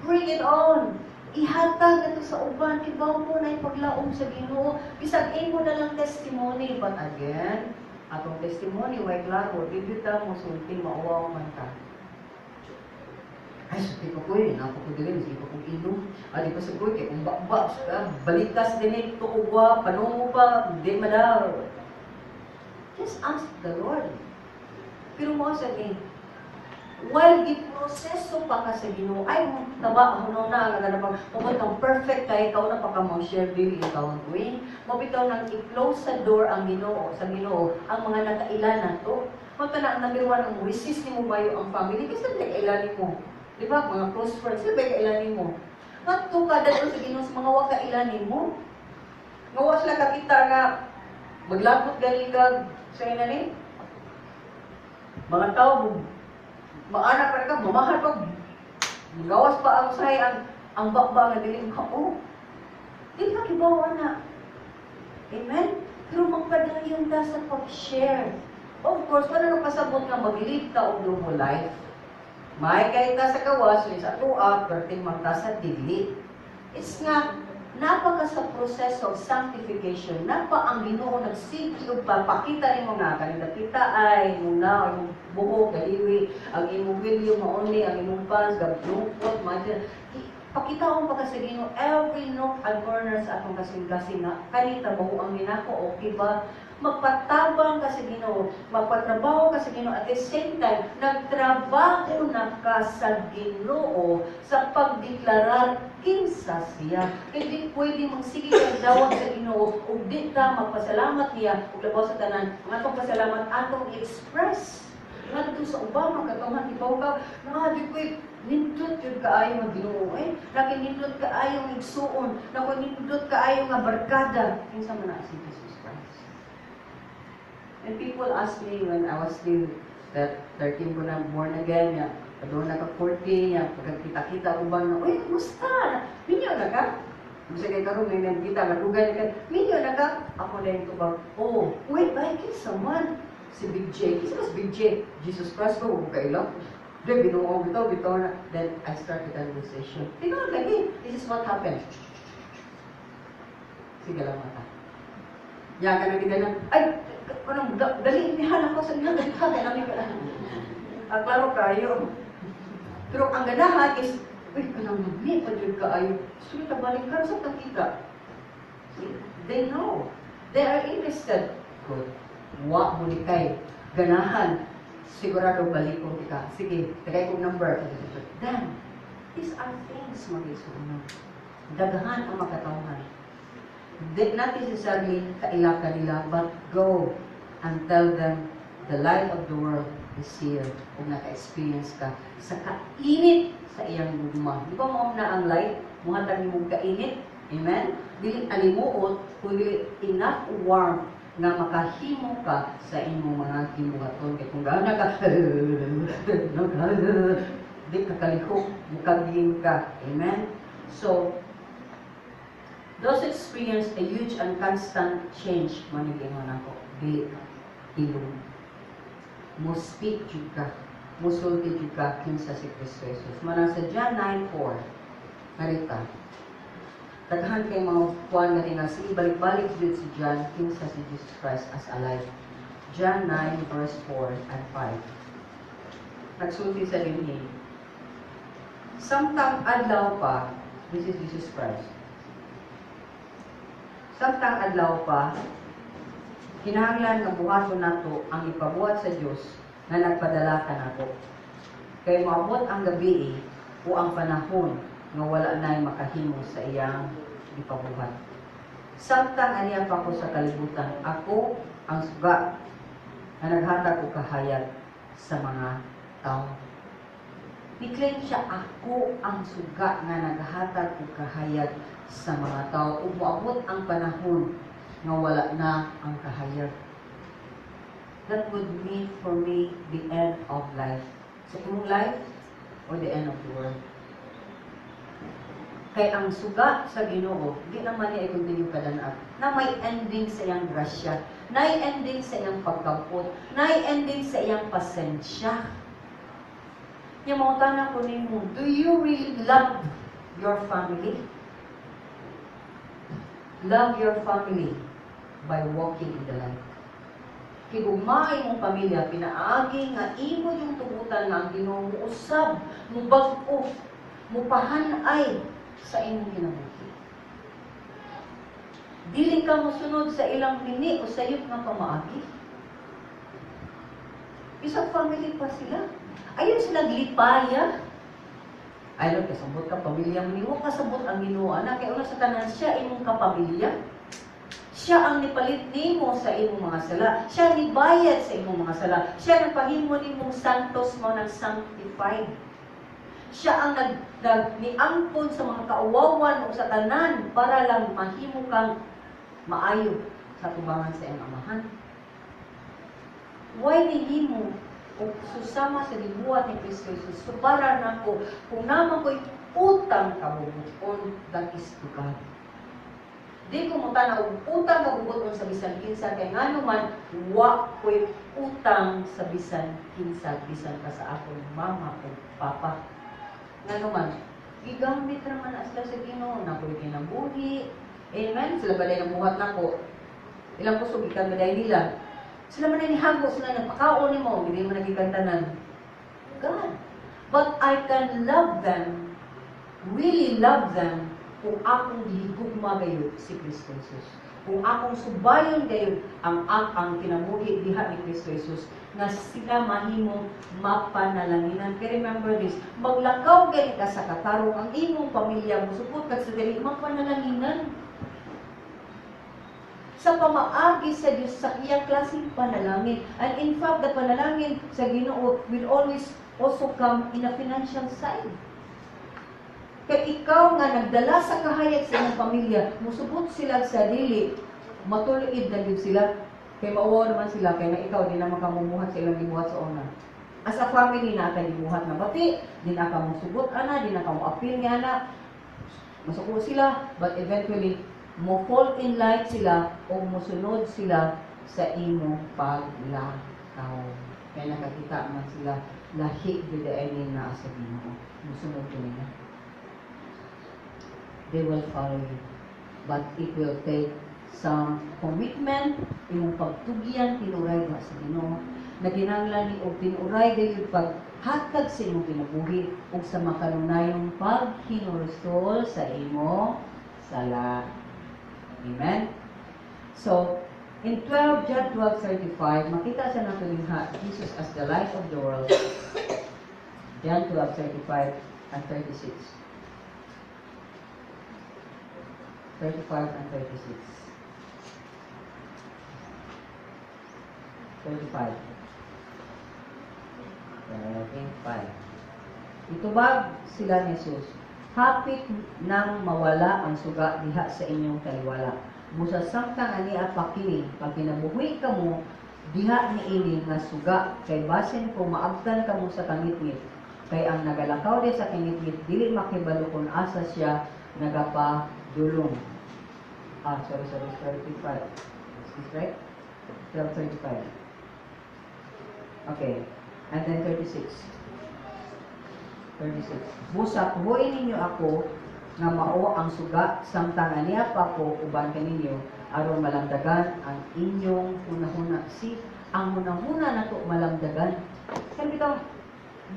Bring it on. Ihatag ito sa uban. Kibaw mo na paglaom sa Ginoo. Bisag imo na lang testimony. But again, atong testimony, way klaro, di ta mo sulti, mauwaw man ka. "Ay, sulti ko ko eh, napo ko dili, sige ko kong inom. Ah, di pa sa ko, kay kung ba, balikas din eh, tuugwa, panungo pa, di madaw." Just ask the Lord. Pero mo sa ni, while giproseso pa ka sa Ginoo, ay taba huno na nga ganang tungkol kang perfect kay ikaw na pa ka mo share dili ikaw ang queen. Mabitaw nang i-close sa door ang Ginoo sa Ginoo ang mga nakaila nato. Mao na ang number one, ang resist nimo mayo ang family kasi nakaila nimo. Di ba? Mga close friends, di ba kaila nimo? Ngadto ka dadto sa Ginoo sa mga wa kaila nimo. Nga wa sila kakita nga maglakot gani ka sa ina ni. Mga tao maana pa ka, mamahal pa, gawas pa ang say ang bakba nga dili ka oh. Dili ka kibaw na. Amen? Pero magpadayon ta sa pag-share. Of course, wala nang kasabot nga mag-live ta og double life. May kay ta sa gawas, sa atoa, perting man ta sa dili. It's nga, napa ka sa proseso of sanctification, napa ang Ginoo nagsige og papakita nimo nga kaning dapita ay muna ang imong buhok galiwi, ang imong wilyo mauni, ang imong pants gablungkot man. Pakitaon pa ka sa Ginoo every nook and corner sa atong kasing-kasing nga kanita mo ang ginako, okay ba? Magpatabang ka sa Ginoo, magpatrabaho ka sa Ginoo, at the same time nagtrabaho na ka sa Ginoo sa pagdeklarar kinsa siya. Kay di pwede magsige kang dawat sa Ginoo ug di ta magpasalamat niya, ug labaw sa tanan ang atong pasalamat atong i-express ngadto sa ubang mga katawhan. Ibaw ka nga di ko nindot jud kaayo nga Ginoo eh. Nindot kaayo nga igsuon, nako nindot kaayo nga barkada, kinsa man na si Jesus Christ. And people ask me when I was still that 13 ko na born again, ya, padung na ka 14, ya, pagkita-kita ko ba na, "Uy, kumusta? Minyo na ka?" Bisa kay karon may nagkita, nga dugay na ka, "Minyo na ka?" Ako na yung tubag, "Oh, wait, ay, kinsa man?" "Si Big J." "Kinsa mas Big J?" "Jesus Christ ko, huwag kaila." Di, binuo bitaw, bitaw na. Then, I start the conversation. Tinuod lagi, this is what happened. Sige lang mata. Ya ka na di na, ay, kanang dali nihan ako sa inyo, dali ka, kaya namin ka. Ah, klaro kayo. Pero ang ganahan is, uy, kanang lami pa jud kaayo. Sunod ta balik ka sa kita. See? They know. They are interested. Good. Wa mo ni kay ganahan. Sigurado balikon ka. Sige, tagay kong number. Then, these are things, mga igsuonan. Daghan ang makatawhan. Di not necessarily kaila ka nila, but go and tell them the light of the world is here. Kung naka-experience ka sa kainit sa iyang gugma. Di ba mao na ang light? Muhatag nimo kainit. Amen? Dili alimuot, kundi enough warmth nga makahimo ka sa imong mga gibuhaton. Kay kung gana ka, di ka kalihok, mukaging ka. Amen? So, those experience a huge and constant change, manigingon ako, dili ka hilom. Mo speak jud ka, musulti jud ka kinsa si Kristo Jesus. Manang sa John 9:4, narita. Daghan kay mga kuan nga nga sige balik-balik jud si John kinsa si Jesus Christ as alive. John 9 verse 4 and 5. Nagsulti sa dinhi. Samtang adlaw pa, this is Jesus Christ. Samtang adlaw pa, kinahanglan nga buhaton nato ang ipabuhat sa Dios nga nagpadala kanako. Kay moabot ang gabi o ang panahon nga wala na'y makahimo sa iyang gipabuhat. Samtang aniya pa ko sa kalibutan, ako ang suga nga naghatag og kahayag sa mga tao. Ni-claim siya, "Ako ang suga nga naghatag og kahayag sa mga tao," ug moabot ang panahon nga wala na ang kahayag. That would mean for me the end of life. Sa imong life or the end of the world. Kay ang suga sa Ginoo, di naman niya i-continue kadanag. Na may ending sa iyang grasya, na may ending sa iyang pagkampot, na may ending sa iyang pasensya. Nya mangutana ko nimo, do you really love your family? Love your family by walking in the light. Kay gugmaa imong pamilya, pinaagi nga imo yung tugutan nga ang Ginoo muusab, mubag-o, mupahanay sa imong kinabuhi. Dili ka mosunod sa ilang mini o sayop nga pamaagi. Isang family pa sila. Ayaw sila glipaya. Ay, Lord, kasabot ka, pamilya mo. Wa kasabot ang Ginoo, anak. Kaya una sa tanan, siya imong kapamilya. Siya ang nipalit nimo sa imong mga sala. Siya ang nibayad sa imong mga sala. Siya ang nagpahimo nimong santos mo ng sanctified. Siya ang nag, nag niangkon sa mga kauwawan o sa tanan para lang mahimo kang maayo sa tubangan sa iyang amahan. Why nihimo o susama sa gibuhat ni Kristo Jesus? So para nako, kung naman ko'y utang kabubuton, that is to God. Di ko mo tanaw og utang kabubuton sa bisan kinsa kay ngano man wa ko'y utang sa bisan kinsa, bisan pa sa akong mama o papa. Ngano man gigamit ra man na sila sa Ginoo na ko'y kinabuhi. Amen. Sila ba ang buhat nako? Ilang kusog gikan ba nila? Sila man ay nihago, sila nagpakaon nimo, hindi mo nagikantanan. God. But I can love them, really love them, kung akong gihigugma gayud si Kristo Jesus. Kung akong subayon gayud ang kinabuhi diha ni Kristo Jesus nga sila mahimong mapanalanginan. Kaya remember this, maglakaw gani ka sa katarong, ang imong pamilya mosupot kag sa dili mapanalanginan sa pamaagi sa Diyos sa iyang klaseng panalangin. And in fact, the panalangin sa Ginoo will always also come in a financial side. Kay ikaw nga nagdala sa kahayag sa imong pamilya, musubot sila sa dili, matuluid na gyud sila. Kay mauwaw naman sila, kay na ikaw di na makamumuhat sa ilang gibuhat sa una. As a family na kay gibuhat na bati, di na ka musugot ana, di na ka mo appeal nga ana, masuko sila, but eventually mo fall in line sila o mosunod sila sa imo paglakaw. Kaya nakakita man sila, lahi gyud ani na sa Ginoo. Mosunod ko nila. They will follow you. But it will take Some commitment, imong pagtugyan tinuray diha sa Ginoo. Naginahanglan ni og tinuray gayud paghatag sa imong kinabuhi ug sa makanunayong paghinulsol sa imong sala. Amen? So, in 12, John 12:35, makita sa nato dinha, Jesus as the light of the world. John 12:35 and 36. 35 and 36. 35. 35. Itubag sila ni Jesus, "Hapit nang mawala ang suga diha sa inyong taliwala. Busa samtang ania pa kini, pagkinabuhi kamo diha niini nga suga, kay basin kung maabtan kamo sa kangitngit, kay ang nagalakaw diha sa kangitngit dili makibalo kung asa siya nagapadulong." Ah, sorry, sorry, 35. Is this right? 12:35. Okay. And then 36. 36. "Busa tuhoy ninyo ako nga mao ang suga samtang ania pa ko uban kaninyo aron malamdagan ang inyong hunahuna." See, ang hunahuna nato malamdagan. Kaya bitaw,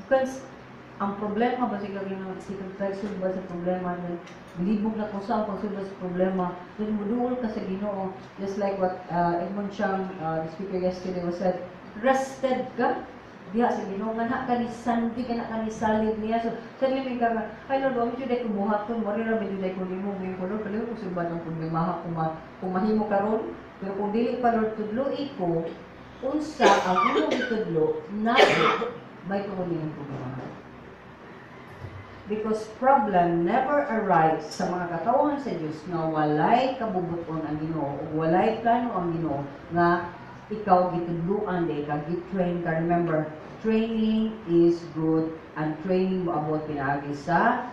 because ang problema ba siguro nga sikag ba sa problema then libog na kung saan pagsulbad sa problema, then muduol ka sa Ginoo, just like what Edmund Chang, the speaker yesterday, was said, rested ka diha sa Ginoo nga na ka ni sandi ka na ka ni salig niya. So suddenly may ka nga, "Ay Lord, wa mi jud ko buhaton, mari ra jud ko nimo." Moingon ko, "Lord, palihog ko sulbad ang problema kung mahimo karon, pero kung dili pa, Lord, tudloi ko unsa ang imong gitudlo na may tungod ning problema." Because problem never arrives sa mga katawhan sa Dios nga walay kabubuton ang Ginoo ug walay plano ang Ginoo nga ikaw gitudluan di ka gi-train ka. Remember, training is good, and training moabot pinaagi sa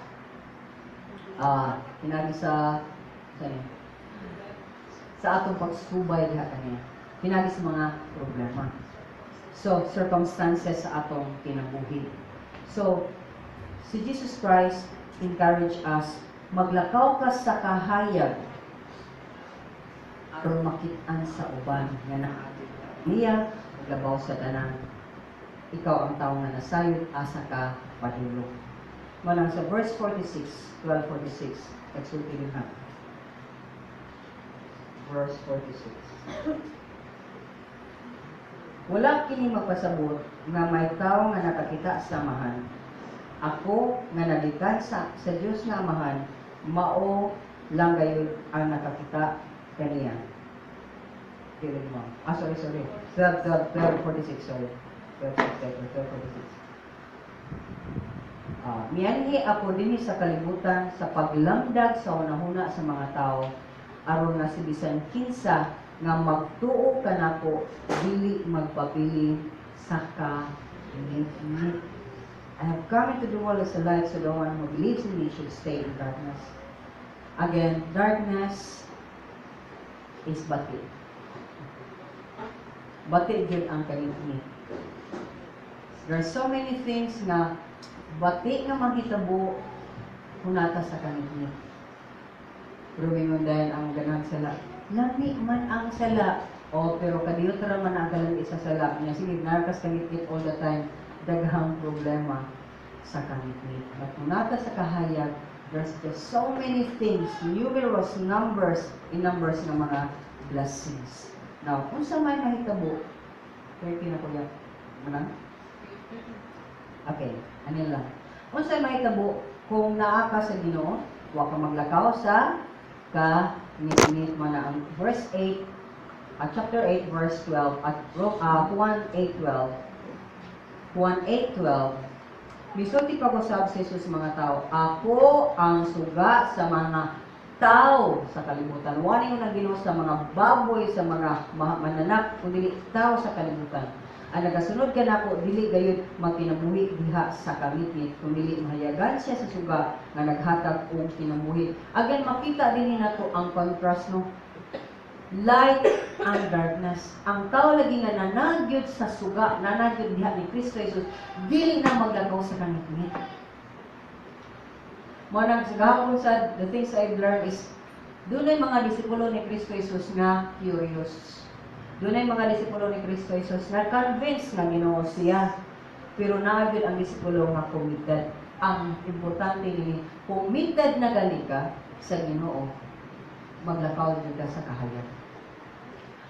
sa atong pagsubay diha kaniya, pinaagi sa mga problema, so circumstances sa atong kinabuhi. So si Jesus Christ encourage us, maglakaw ka sa kahayag aron makit-an sa uban nga naa niya, ug labaw sa tanan, ikaw ang tao nga nasayod asa ka padulong. Manang sa verse 46, 12:46, nagsulti din ha. Verse 46. "Wala kini magpasabot nga may tao nga nakakita sa Amahan. Ako nga nagikan sa Dios nga Amahan, mao lang gayud ang nakakita kaniya." Dili mo. Ah, sorry, sorry. 12, 12, 12, 46, sorry. 12, 6, 12, 46. Ah, "Mianhi ako dinhi sa kalibutan sa paglamdag sa hunahuna sa mga tao aron nga si bisan kinsa nga magtuo kanako dili magpabilin sa kangitngit. I have come into the world as a light, so the one who believes in me should stay in darkness." Again, darkness is bati. Bati jud ang kangitngit. There are so many things nga bati nga mahitabo hunata sa kangitngit. Pero ingon dahil ang ganahan sala, lami man ang sala. O, pero kadiyot ra man ang kalami sa sala. Nya sige, narkas kangitngit all the time, daghang problema sa kangitngit. But hunata sa kahayag, there's just so many things, numerous numbers in numbers ng mga blessings. Now, kung sa may mahitabo, 30 na kuya, manang? Okay, ano lang. Kung sa mahitabo, kung naa ka sa Ginoo, wa ka maglakaw sa kangitngit mo na ang verse 8, at chapter 8, verse 12, at Juan 8:12. Juan 8:12, misulti pag-usab si Jesus mga tao, "Ako ang suga sa mga tao sa kalibutan." Wala yung ang Ginoo sa mga baboy, sa mga mananak, kundi tao sa kalibutan. "Ang nagasunod kanako dili gayud magkinabuhi diha sa kangitngit, kundi mahayagan siya sa suga nga naghatag og kinabuhi." Again, makita din nato ang contrast, no? Light and darkness. Ang tao lagi nga nanagyod sa suga, nanagyod diha ni Kristo Jesus, dili na maglakaw sa kangitngit. Mo nang sa gahapon sa the things I've learned is Dunay mga disipulo ni Kristo Jesus nga curious. Dunay mga disipulo ni Kristo Jesus nga convinced nga Ginoo siya. Pero naa gyud ang disipulo nga committed. Ang importante ni, committed na gali ka sa Ginoo, maglakaw jud ka sa kahayag.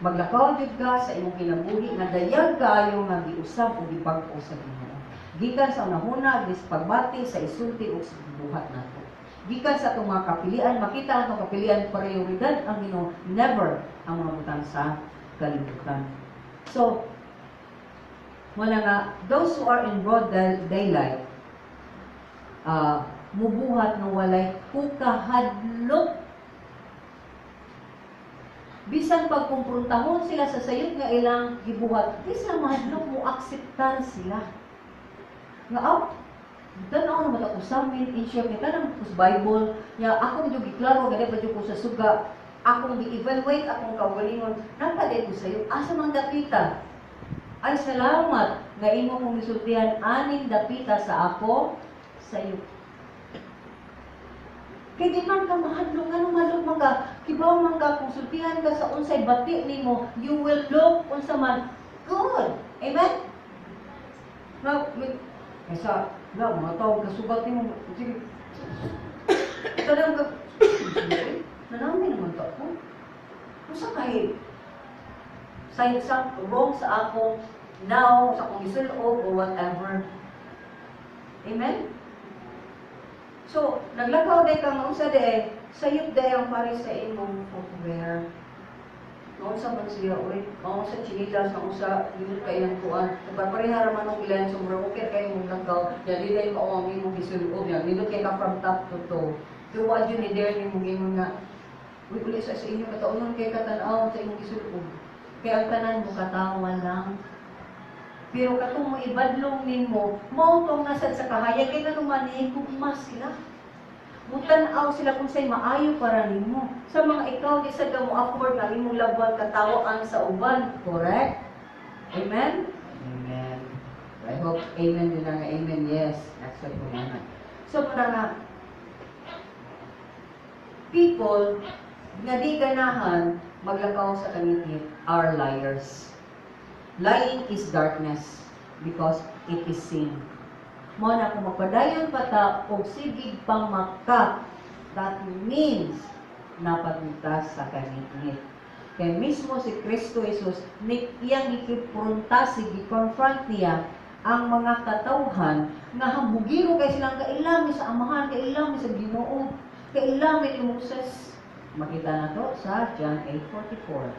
Maglakaw jud ka sa imong kinabuhi nga dayag kaayo nga giusab o gibag-o sa Ginoo. Gikan sa unahuna, gis pagbati, sa isulti ug sa buhat nato. Gikan sa atong mga kapilian, makita ang atong kapilian, prioridad ang Ginoo, never ang mga butang sa kalibutan. So, wala nga, those who are in broad daylight, mubuhat nga walay kukahadlok. Bisan pagkumpruntahon sila sa sayop nga ilang gibuhat, di sila mahadlok, mo akseptar sila. Nga, oh, tanaw na mata usamin, in short, nga tanang ko sa Bible, nga ako medyo giklaro, gani pa ko sa suga, akong gi-evaluate akong kaugalingon, napaday ko sa'yo, asa man dapita? Ay, salamat nga imo kong gisultihan aning dapita sa ako sa'yo. Kay di man ka mahadlok, nga mahadlok man ka, kibaw man ka, kung sultihan ka sa unsay bati nimo, you will look unsa man good. Amen? Now, kaysa, na, mga tao, kasugat nimo, sige, tanang ka, nanami naman to ako. Unsa kay, sa wrong sa ako, now, sa akong gisulob, or whatever. Amen? So, naglakaw day ka nga unsa day, sayop day ang pare sa imong footwear. Unsa man siya, oy, mao sa chinilas, mao sa yun kay ang kuan. Nagpapareha ra man og ilan, so murag okay kay imong lakaw. Ya di day mao ang imong gisulob, ya nindot kay ka from top to toe. Pero wa jud ni there nimo ingon nga, "Uy, uli sa inyo kataunon kay katan-aw sa imong gisulob." Kay ang tanan mo katawa lang. Pero katong mo ibadlong nimo, mao tong nasad sa kahayag kay ngano man nihigugma sila. Mutan-aw sila kung say maayo para nimo. Sa mga ikaw di sad ka mo afford nga imong labuan katawaan sa uban, correct? Amen? Amen. I hope amen din nga amen. Yes, accept mo na. So muna nga people nga di ganahan maglakaw sa kangitngit are liars. Lying is darkness because it is sin. Mo na kung magpadayon pa ta og sigig pangmaka, that means napapunta sa kangitngit. Kay mismo si Kristo Jesus, ni iyang gikipronta, si gi-confront niya ang mga katawhan nga hambugiro kay silang kailami sa Amahan, kailami sa Ginoo, kailami ni Moses. Makita na to sa John 8:44.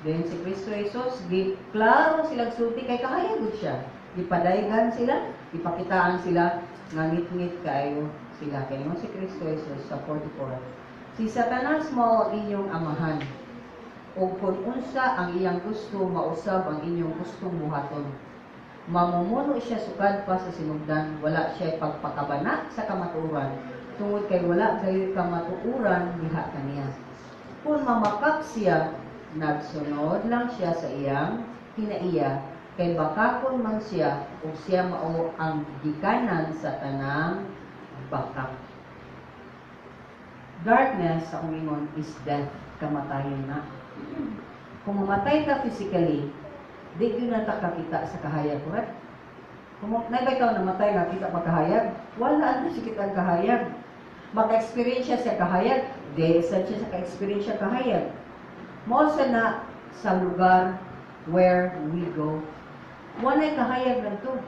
Then si Kristo Jesus, giklaro silang sulti kay kahayag siya. Gipadaygan sila, ipakitaan sila, nga ngit-ngit kayo sila. Kaya mo si Kristo Jesus sa 44. "Si Satanas mao ang inyong amahan. Ug kung unsa ang iyang gusto, mausab ang inyong gustong buhaton. Mamumuno siya sukad pa sa sinugdan, wala siya pagpakabana sa kamatuoran, tungod kay wala gayoy kamatuoran diha kaniya. Kung mamakak siya, nagsunod lang siya sa iyang kinaiya, kay bakakon man siya, ug siya mao ang gikanan sa tanang bakak." Darkness, sa akong ingon, is death, kamatayon na. Kung mamatay ka physically, di gyud na ta kakita sa kahayag, correct? Kung naay ba ikaw namatay nga kita pa kahayag? Wala na siya kitang kahayag. Maka-experience siya sa kahayag, di sad siya sa ka-experience siya kahayag. Mao sa na sa lugar where we go. Walay kahayag ngadto.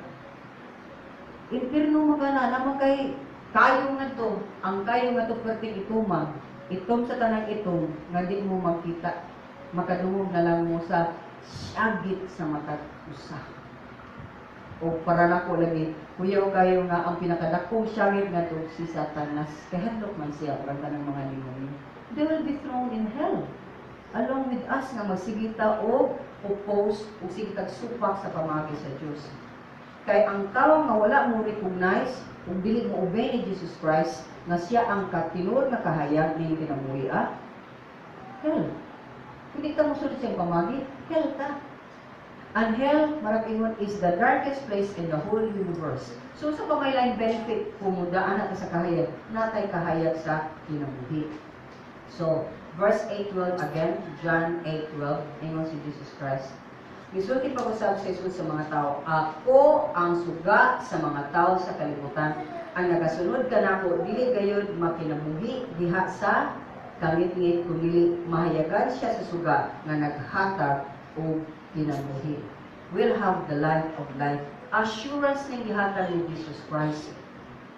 Impirno magana naman kay kayo nga to, ang kayo nga to perting itumang, itom sa tanang itom nga di mo makita, makadungog na lang mo sa syagit sa matag usa. O para nako lagi, kuyaw kayo nga ang pinakadakong syagit nga to si Satanas. Kay hadlok man siya ug ang tanang mga demonyo. They will be thrown in hell along with us nga magsigita og oppose o sige tag supak sa pamagi sa Dios. Kay ang tawo nga wala mo recognize ug dili mo obey ni Jesus Christ nga siya ang katinuod nga kahayag ning kinabuhi ah, hell. Hindi ka mosunod siyang pamagi, hell ka. And hell, marag ingon, is the darkest place in the whole universe. So sa pa may laing benefit kung mudaan na ka sa kahayag, natay kahayag sa kinabuhi. So, verse 8:12 again, John 8:12, ingon si Jesus Christ. Gisulti pa usab sa Jesus sa mga tao, "Ako ang suga sa mga tao sa kalibutan. Ang nagasunod kanako, dili gayud makinabuhi diha sa kangitngit, kundi mahayagan siya sa suga nga naghatag og kinabuhi." Will have the life of life. Assurance ning gihatag ni Jesus Christ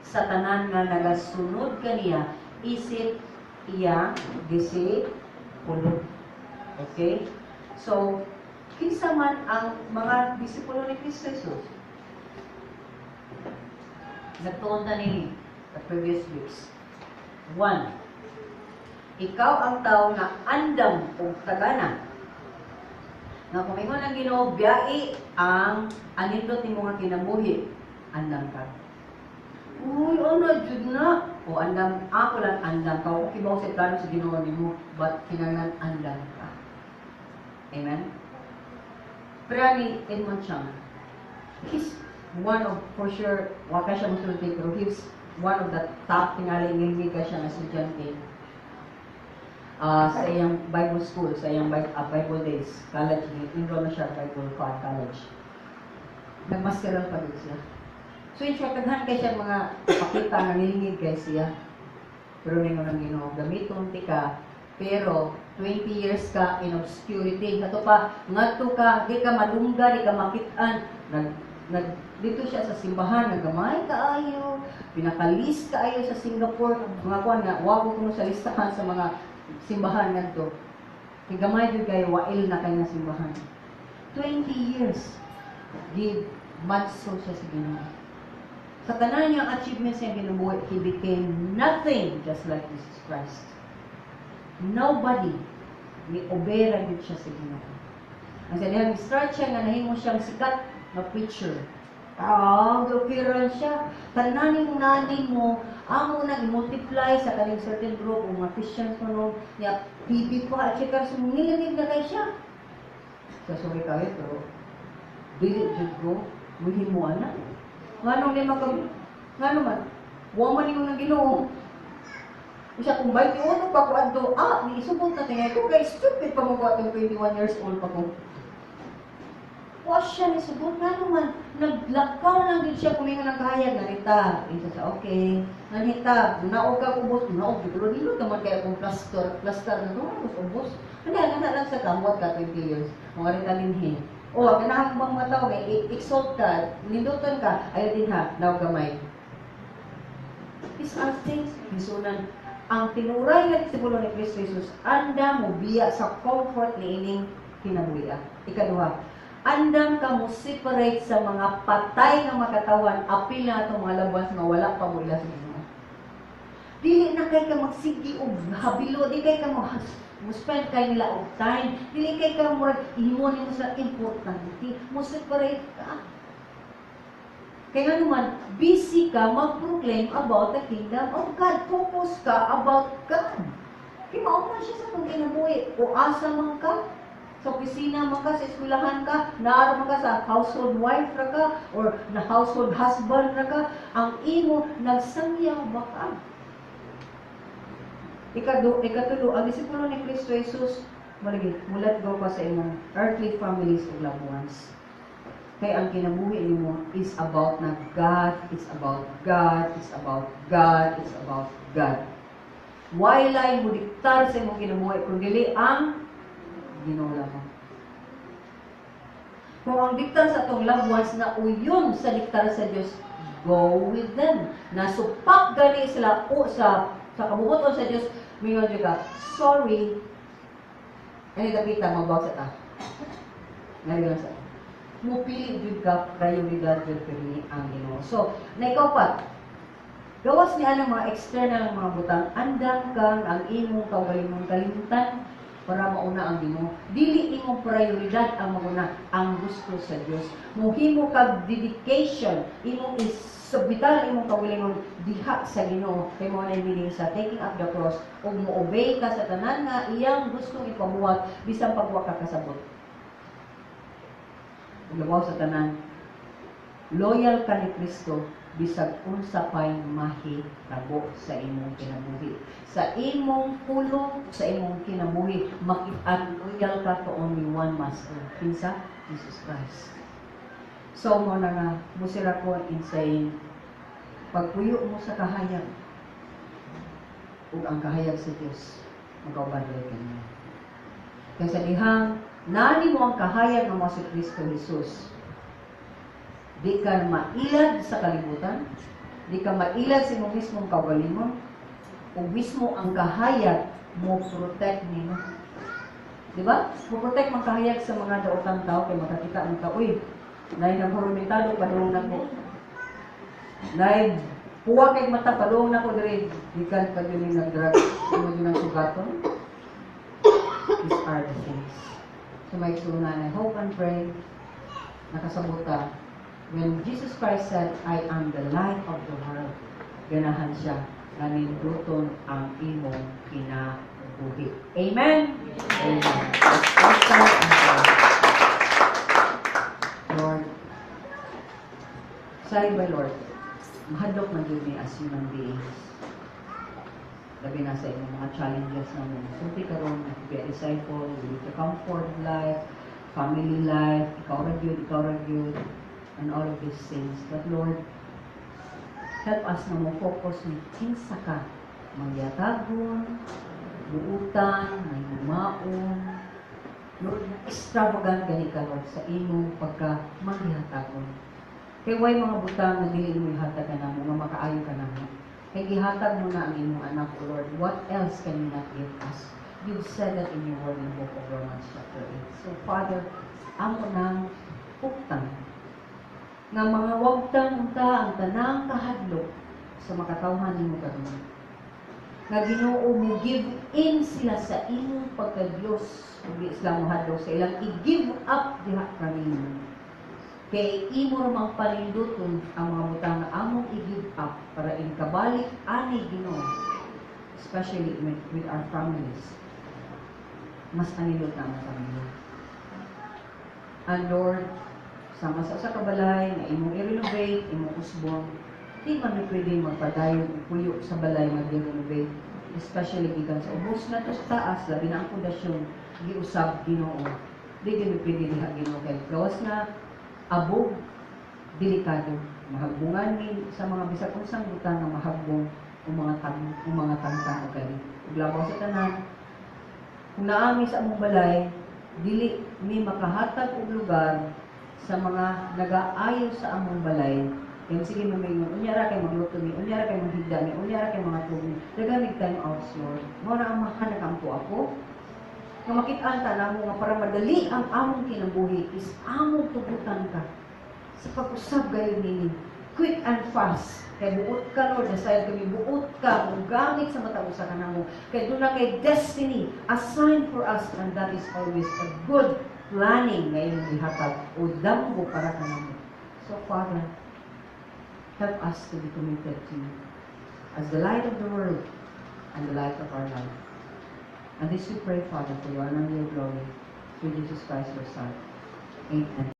sa tanan nga nagasunod kaniya isip iya disipulo. Okay? So, kinsa man ang mga disipulo ni Kristo Jesus? Nagtuon ta nini the previous weeks. One, ikaw ang tao nga andam og tagana. Nga kung ingon ang Ginoo, "Biyai ang anindot nimo nga kinabuhi," andam ka. "Uy, ano, jud na." O andam, ako lang andam ka. Kung kibaw sa plano sa Ginoo nimo, but kinahanglan andam ka. Amen? Pero ni Edmund Chang, he's one of, for sure, wa ka siya musulti, pero he's one of the top, tingali ngilngig ka siya nga estudyante sa iyang Bible school, sa iyang Bible days, college, enroll na siya Bible college. Nagmasteral pa din siya. So in short, daghan kay siya mga pakita nga ngilngig kay siya. Pero ningon ang Ginoo, "Gamiton ti ka, pero 20 years ka in obscurity." Kato pa, ngadto ka, di ka madungga, di ka makit-an. Nag, nag, dito siya sa simbahan, nagamay kaayo, pinakalist kaayo sa Singapore, mga kuan nga, wa ko kuno sa listahan sa mga simbahan ngadto. Kay gamay jud kayo, wail na kay nga simbahan. 20 years, give manso siya sa Ginoo. Sa tanan niyang achievements niyang ginubuhi, he became nothing, just like Jesus Christ. Nobody ni obey ra gyud siya sa Ginoo. Ang sa dihang start siya nga nahimo siyang sikat nga preacher. Ah, appearance siya. Tanan mo nani mo, amo nang i-multiply sa kaning certain group o mga Christians ko no, niya TV pa, at saka sumilingig na kay siya. So, sorry kayo, pero dili jud ko muhimo ana. Nganong ni maka ngano man? Wa man ingon ng Ginoo. Usa kung 21 pa ko adto, ah, ni isubot na tingay ko kay stupid pa mo ko atong 21 years old pa ko. Wa siya ni subot, ngano man naglakaw lang gid siya kumingon ng kahayag narita. Isa sa okay. Nanhita, naog ka ubos, naog gid pero dilo man kay akong plaster, plaster na to, ubos ubos. Hindi, ana lang sa kamot ka 20 years. Mga rita linhi. O, ganahan bang mga tao, may exalt ka, ninduton ka, ayaw din ha, naog gamay. These are things, hisunan, ang tinuray nga disipulo ni Kristo Jesus, andam mo biya sa comfort ni ining kinabuhi. Ikaduha, andam ka mo separate sa mga patay nga makatawan, apil na atong mga loved ones nga wala pa mo ila sa Ginoo. Dili na kay ka magsigi og habilo, di kay ka mo spend kay nila og time, dili kay ka murag imo nimo sa importante, mo separate ka. Kaya nga naman, busy ka mag-proclaim about the kingdom of God. Focus ka about God. Kaya mao man siya sa itong kinabuhi. O asa man ka, sa opisina man ka, sa eskwelahan ka, naaro man ka sa household wife ra ka, or na household husband ra ka, ang imo, nagsangyaw ba ka? Ikatulo, ang disipulo ni Kristo Jesus, malagi, mulat go ka sa imong earthly families ug loved ones. Kay ang kinabuhi nimo is about na God, it's about God, it's about God, it's about God. Walay mo diktar sa imong kinabuhi kung dili ang Ginoo lamang. Kung ang diktar sa atong loved ones na uyon sa diktar sa Dios, go with them. Nasupak gani sila o sa kabubuton sa Dios, mingon jud ka, "Sorry." Ani dapita magbawag sa ta. Ngari lang sa mupili jud ka, prioridad jud pirmi ang Ginoo. So, na ikaw pa, gawas ni anang mga external mga butang, andam kang ang imong kaugalingong kalimtan para mauna ang Ginoo. Dili imong prioridad ang mauna, ang gusto sa Dios. Muhimo kag dedication, imong isubmitar ang imong kaugalingon diha sa Ginoo kay mao na meaning sa taking up the cross ug mo-obey ka sa tanan nga iyang gustong ipabuhat bisan pag wa ka kasabot. Ug labaw sa tanan, loyal ka ni Kristo. Bisag unsa pay mahitabo sa imong kinabuhi. Sa imong pulong, sa imong kinabuhi, makit-an loyal ka to only one master. Kinsa? Jesus Christ. So mao na nga, musira ko in saying, pagpuyo mo sa kahayag, ug ang kahayag sa Dios, magkauban kay kaniya. Kaya sa dihang, nani mo ang kahayag nga mao si Kristo Jesus, di ka mailad sa kalibutan, di ka mailad sa imong mismong kaugalingon, ug mismo ang kahayag mo protect nimo. Di ba? Mo protect man kahayag sa mga daotang tao kay makakita man ka, "Uy, naay naghurumentado, padung nako. Naay puwa kay mata, padung nako diri." Gikan pa gyud ni nag-drug, mo gyud ang sugaton. These are the things. So my igsuonan, I hope and pray nakasabot ta. When Jesus Christ said, "I am the light of the world," ganahan siya nga ninduton ang imong kinabuhi. Amen? Amen. Let's all stand and pray. Lord, sorry ba, Lord, mahadlok man gyud mi as human beings. Labi na sa imong mga challenges na mo. Sulti karon, to be a disciple, we need to comfort life, family life, ikaw ra gyud, ikaw ra gyud, and all of these things. But Lord, help us na mo focus ni kinsa ka, mangyatagon, buutan, mahinumaon. Lord, extravagant gani ka, Lord, sa imong pagka manghihatagon. Kay way mga butang nga dili mo ihatag ka namo nga makaayo ka namo. Kay gihatag mo na ang imong anak, O Lord. What else can you not give us? You've said that in your word in the book of Romans chapter 8. So Father, amo nang pugtan nga mga wagtang unta ang tanang kahadlok sa makatawhan nimo karon. Nga, Ginoo, mo give in sila sa imong pagka-Diyos ug di sila mohadlok sa ilang i-give up diha kanimo. Kay imo ra mang paninduton ang mga butang nga among i-give up para inkabalik ani, Ginoo, especially with our families. Mas anilot na ang pamilya. And Lord, sama sa usa ka balay nga imong i-renovate, imong usbon, di man mi pwede magpadayon og puyo sa balay nga gi-renovate, especially gikan sa ubos na to sa taas, labi na ang pundasyon giusab, Ginoo. Di gyud mi pwede diha, Ginoo, kay gawas na abog, delikado, mahagbungan mi sa mga bisag unsang butang nga mahagbong o mga tangtang o gali. Ug labaw sa tanan, kung naa mi sa among balay, dili mi makahatag og lugar sa mga nagaayo sa among balay. Kay sige mamingon, "Unya ra kay magluto mi, unya ra kay maghigda mi, unya ra kay mga mi." Daghan mig time outs, Lord. Mao na ang mahanagampo ako. Nga makit-an ta namo nga para madali ang among kinabuhi is among tugutan ka sa pag-usab gayon nini. Quick and fast. Kay buot ka, Lord, nasayod kami buot ka, mo gamit sa matag usa ka namo. Kay duna kay destiny assigned for us, and that is always a good planning nga imong gihatag o damgo para kanamo. So Father, help us to be committed to you as the light of the world and the light of our life. And this we pray, Father, for your honor and your glory, through Jesus Christ, your Son. Amen.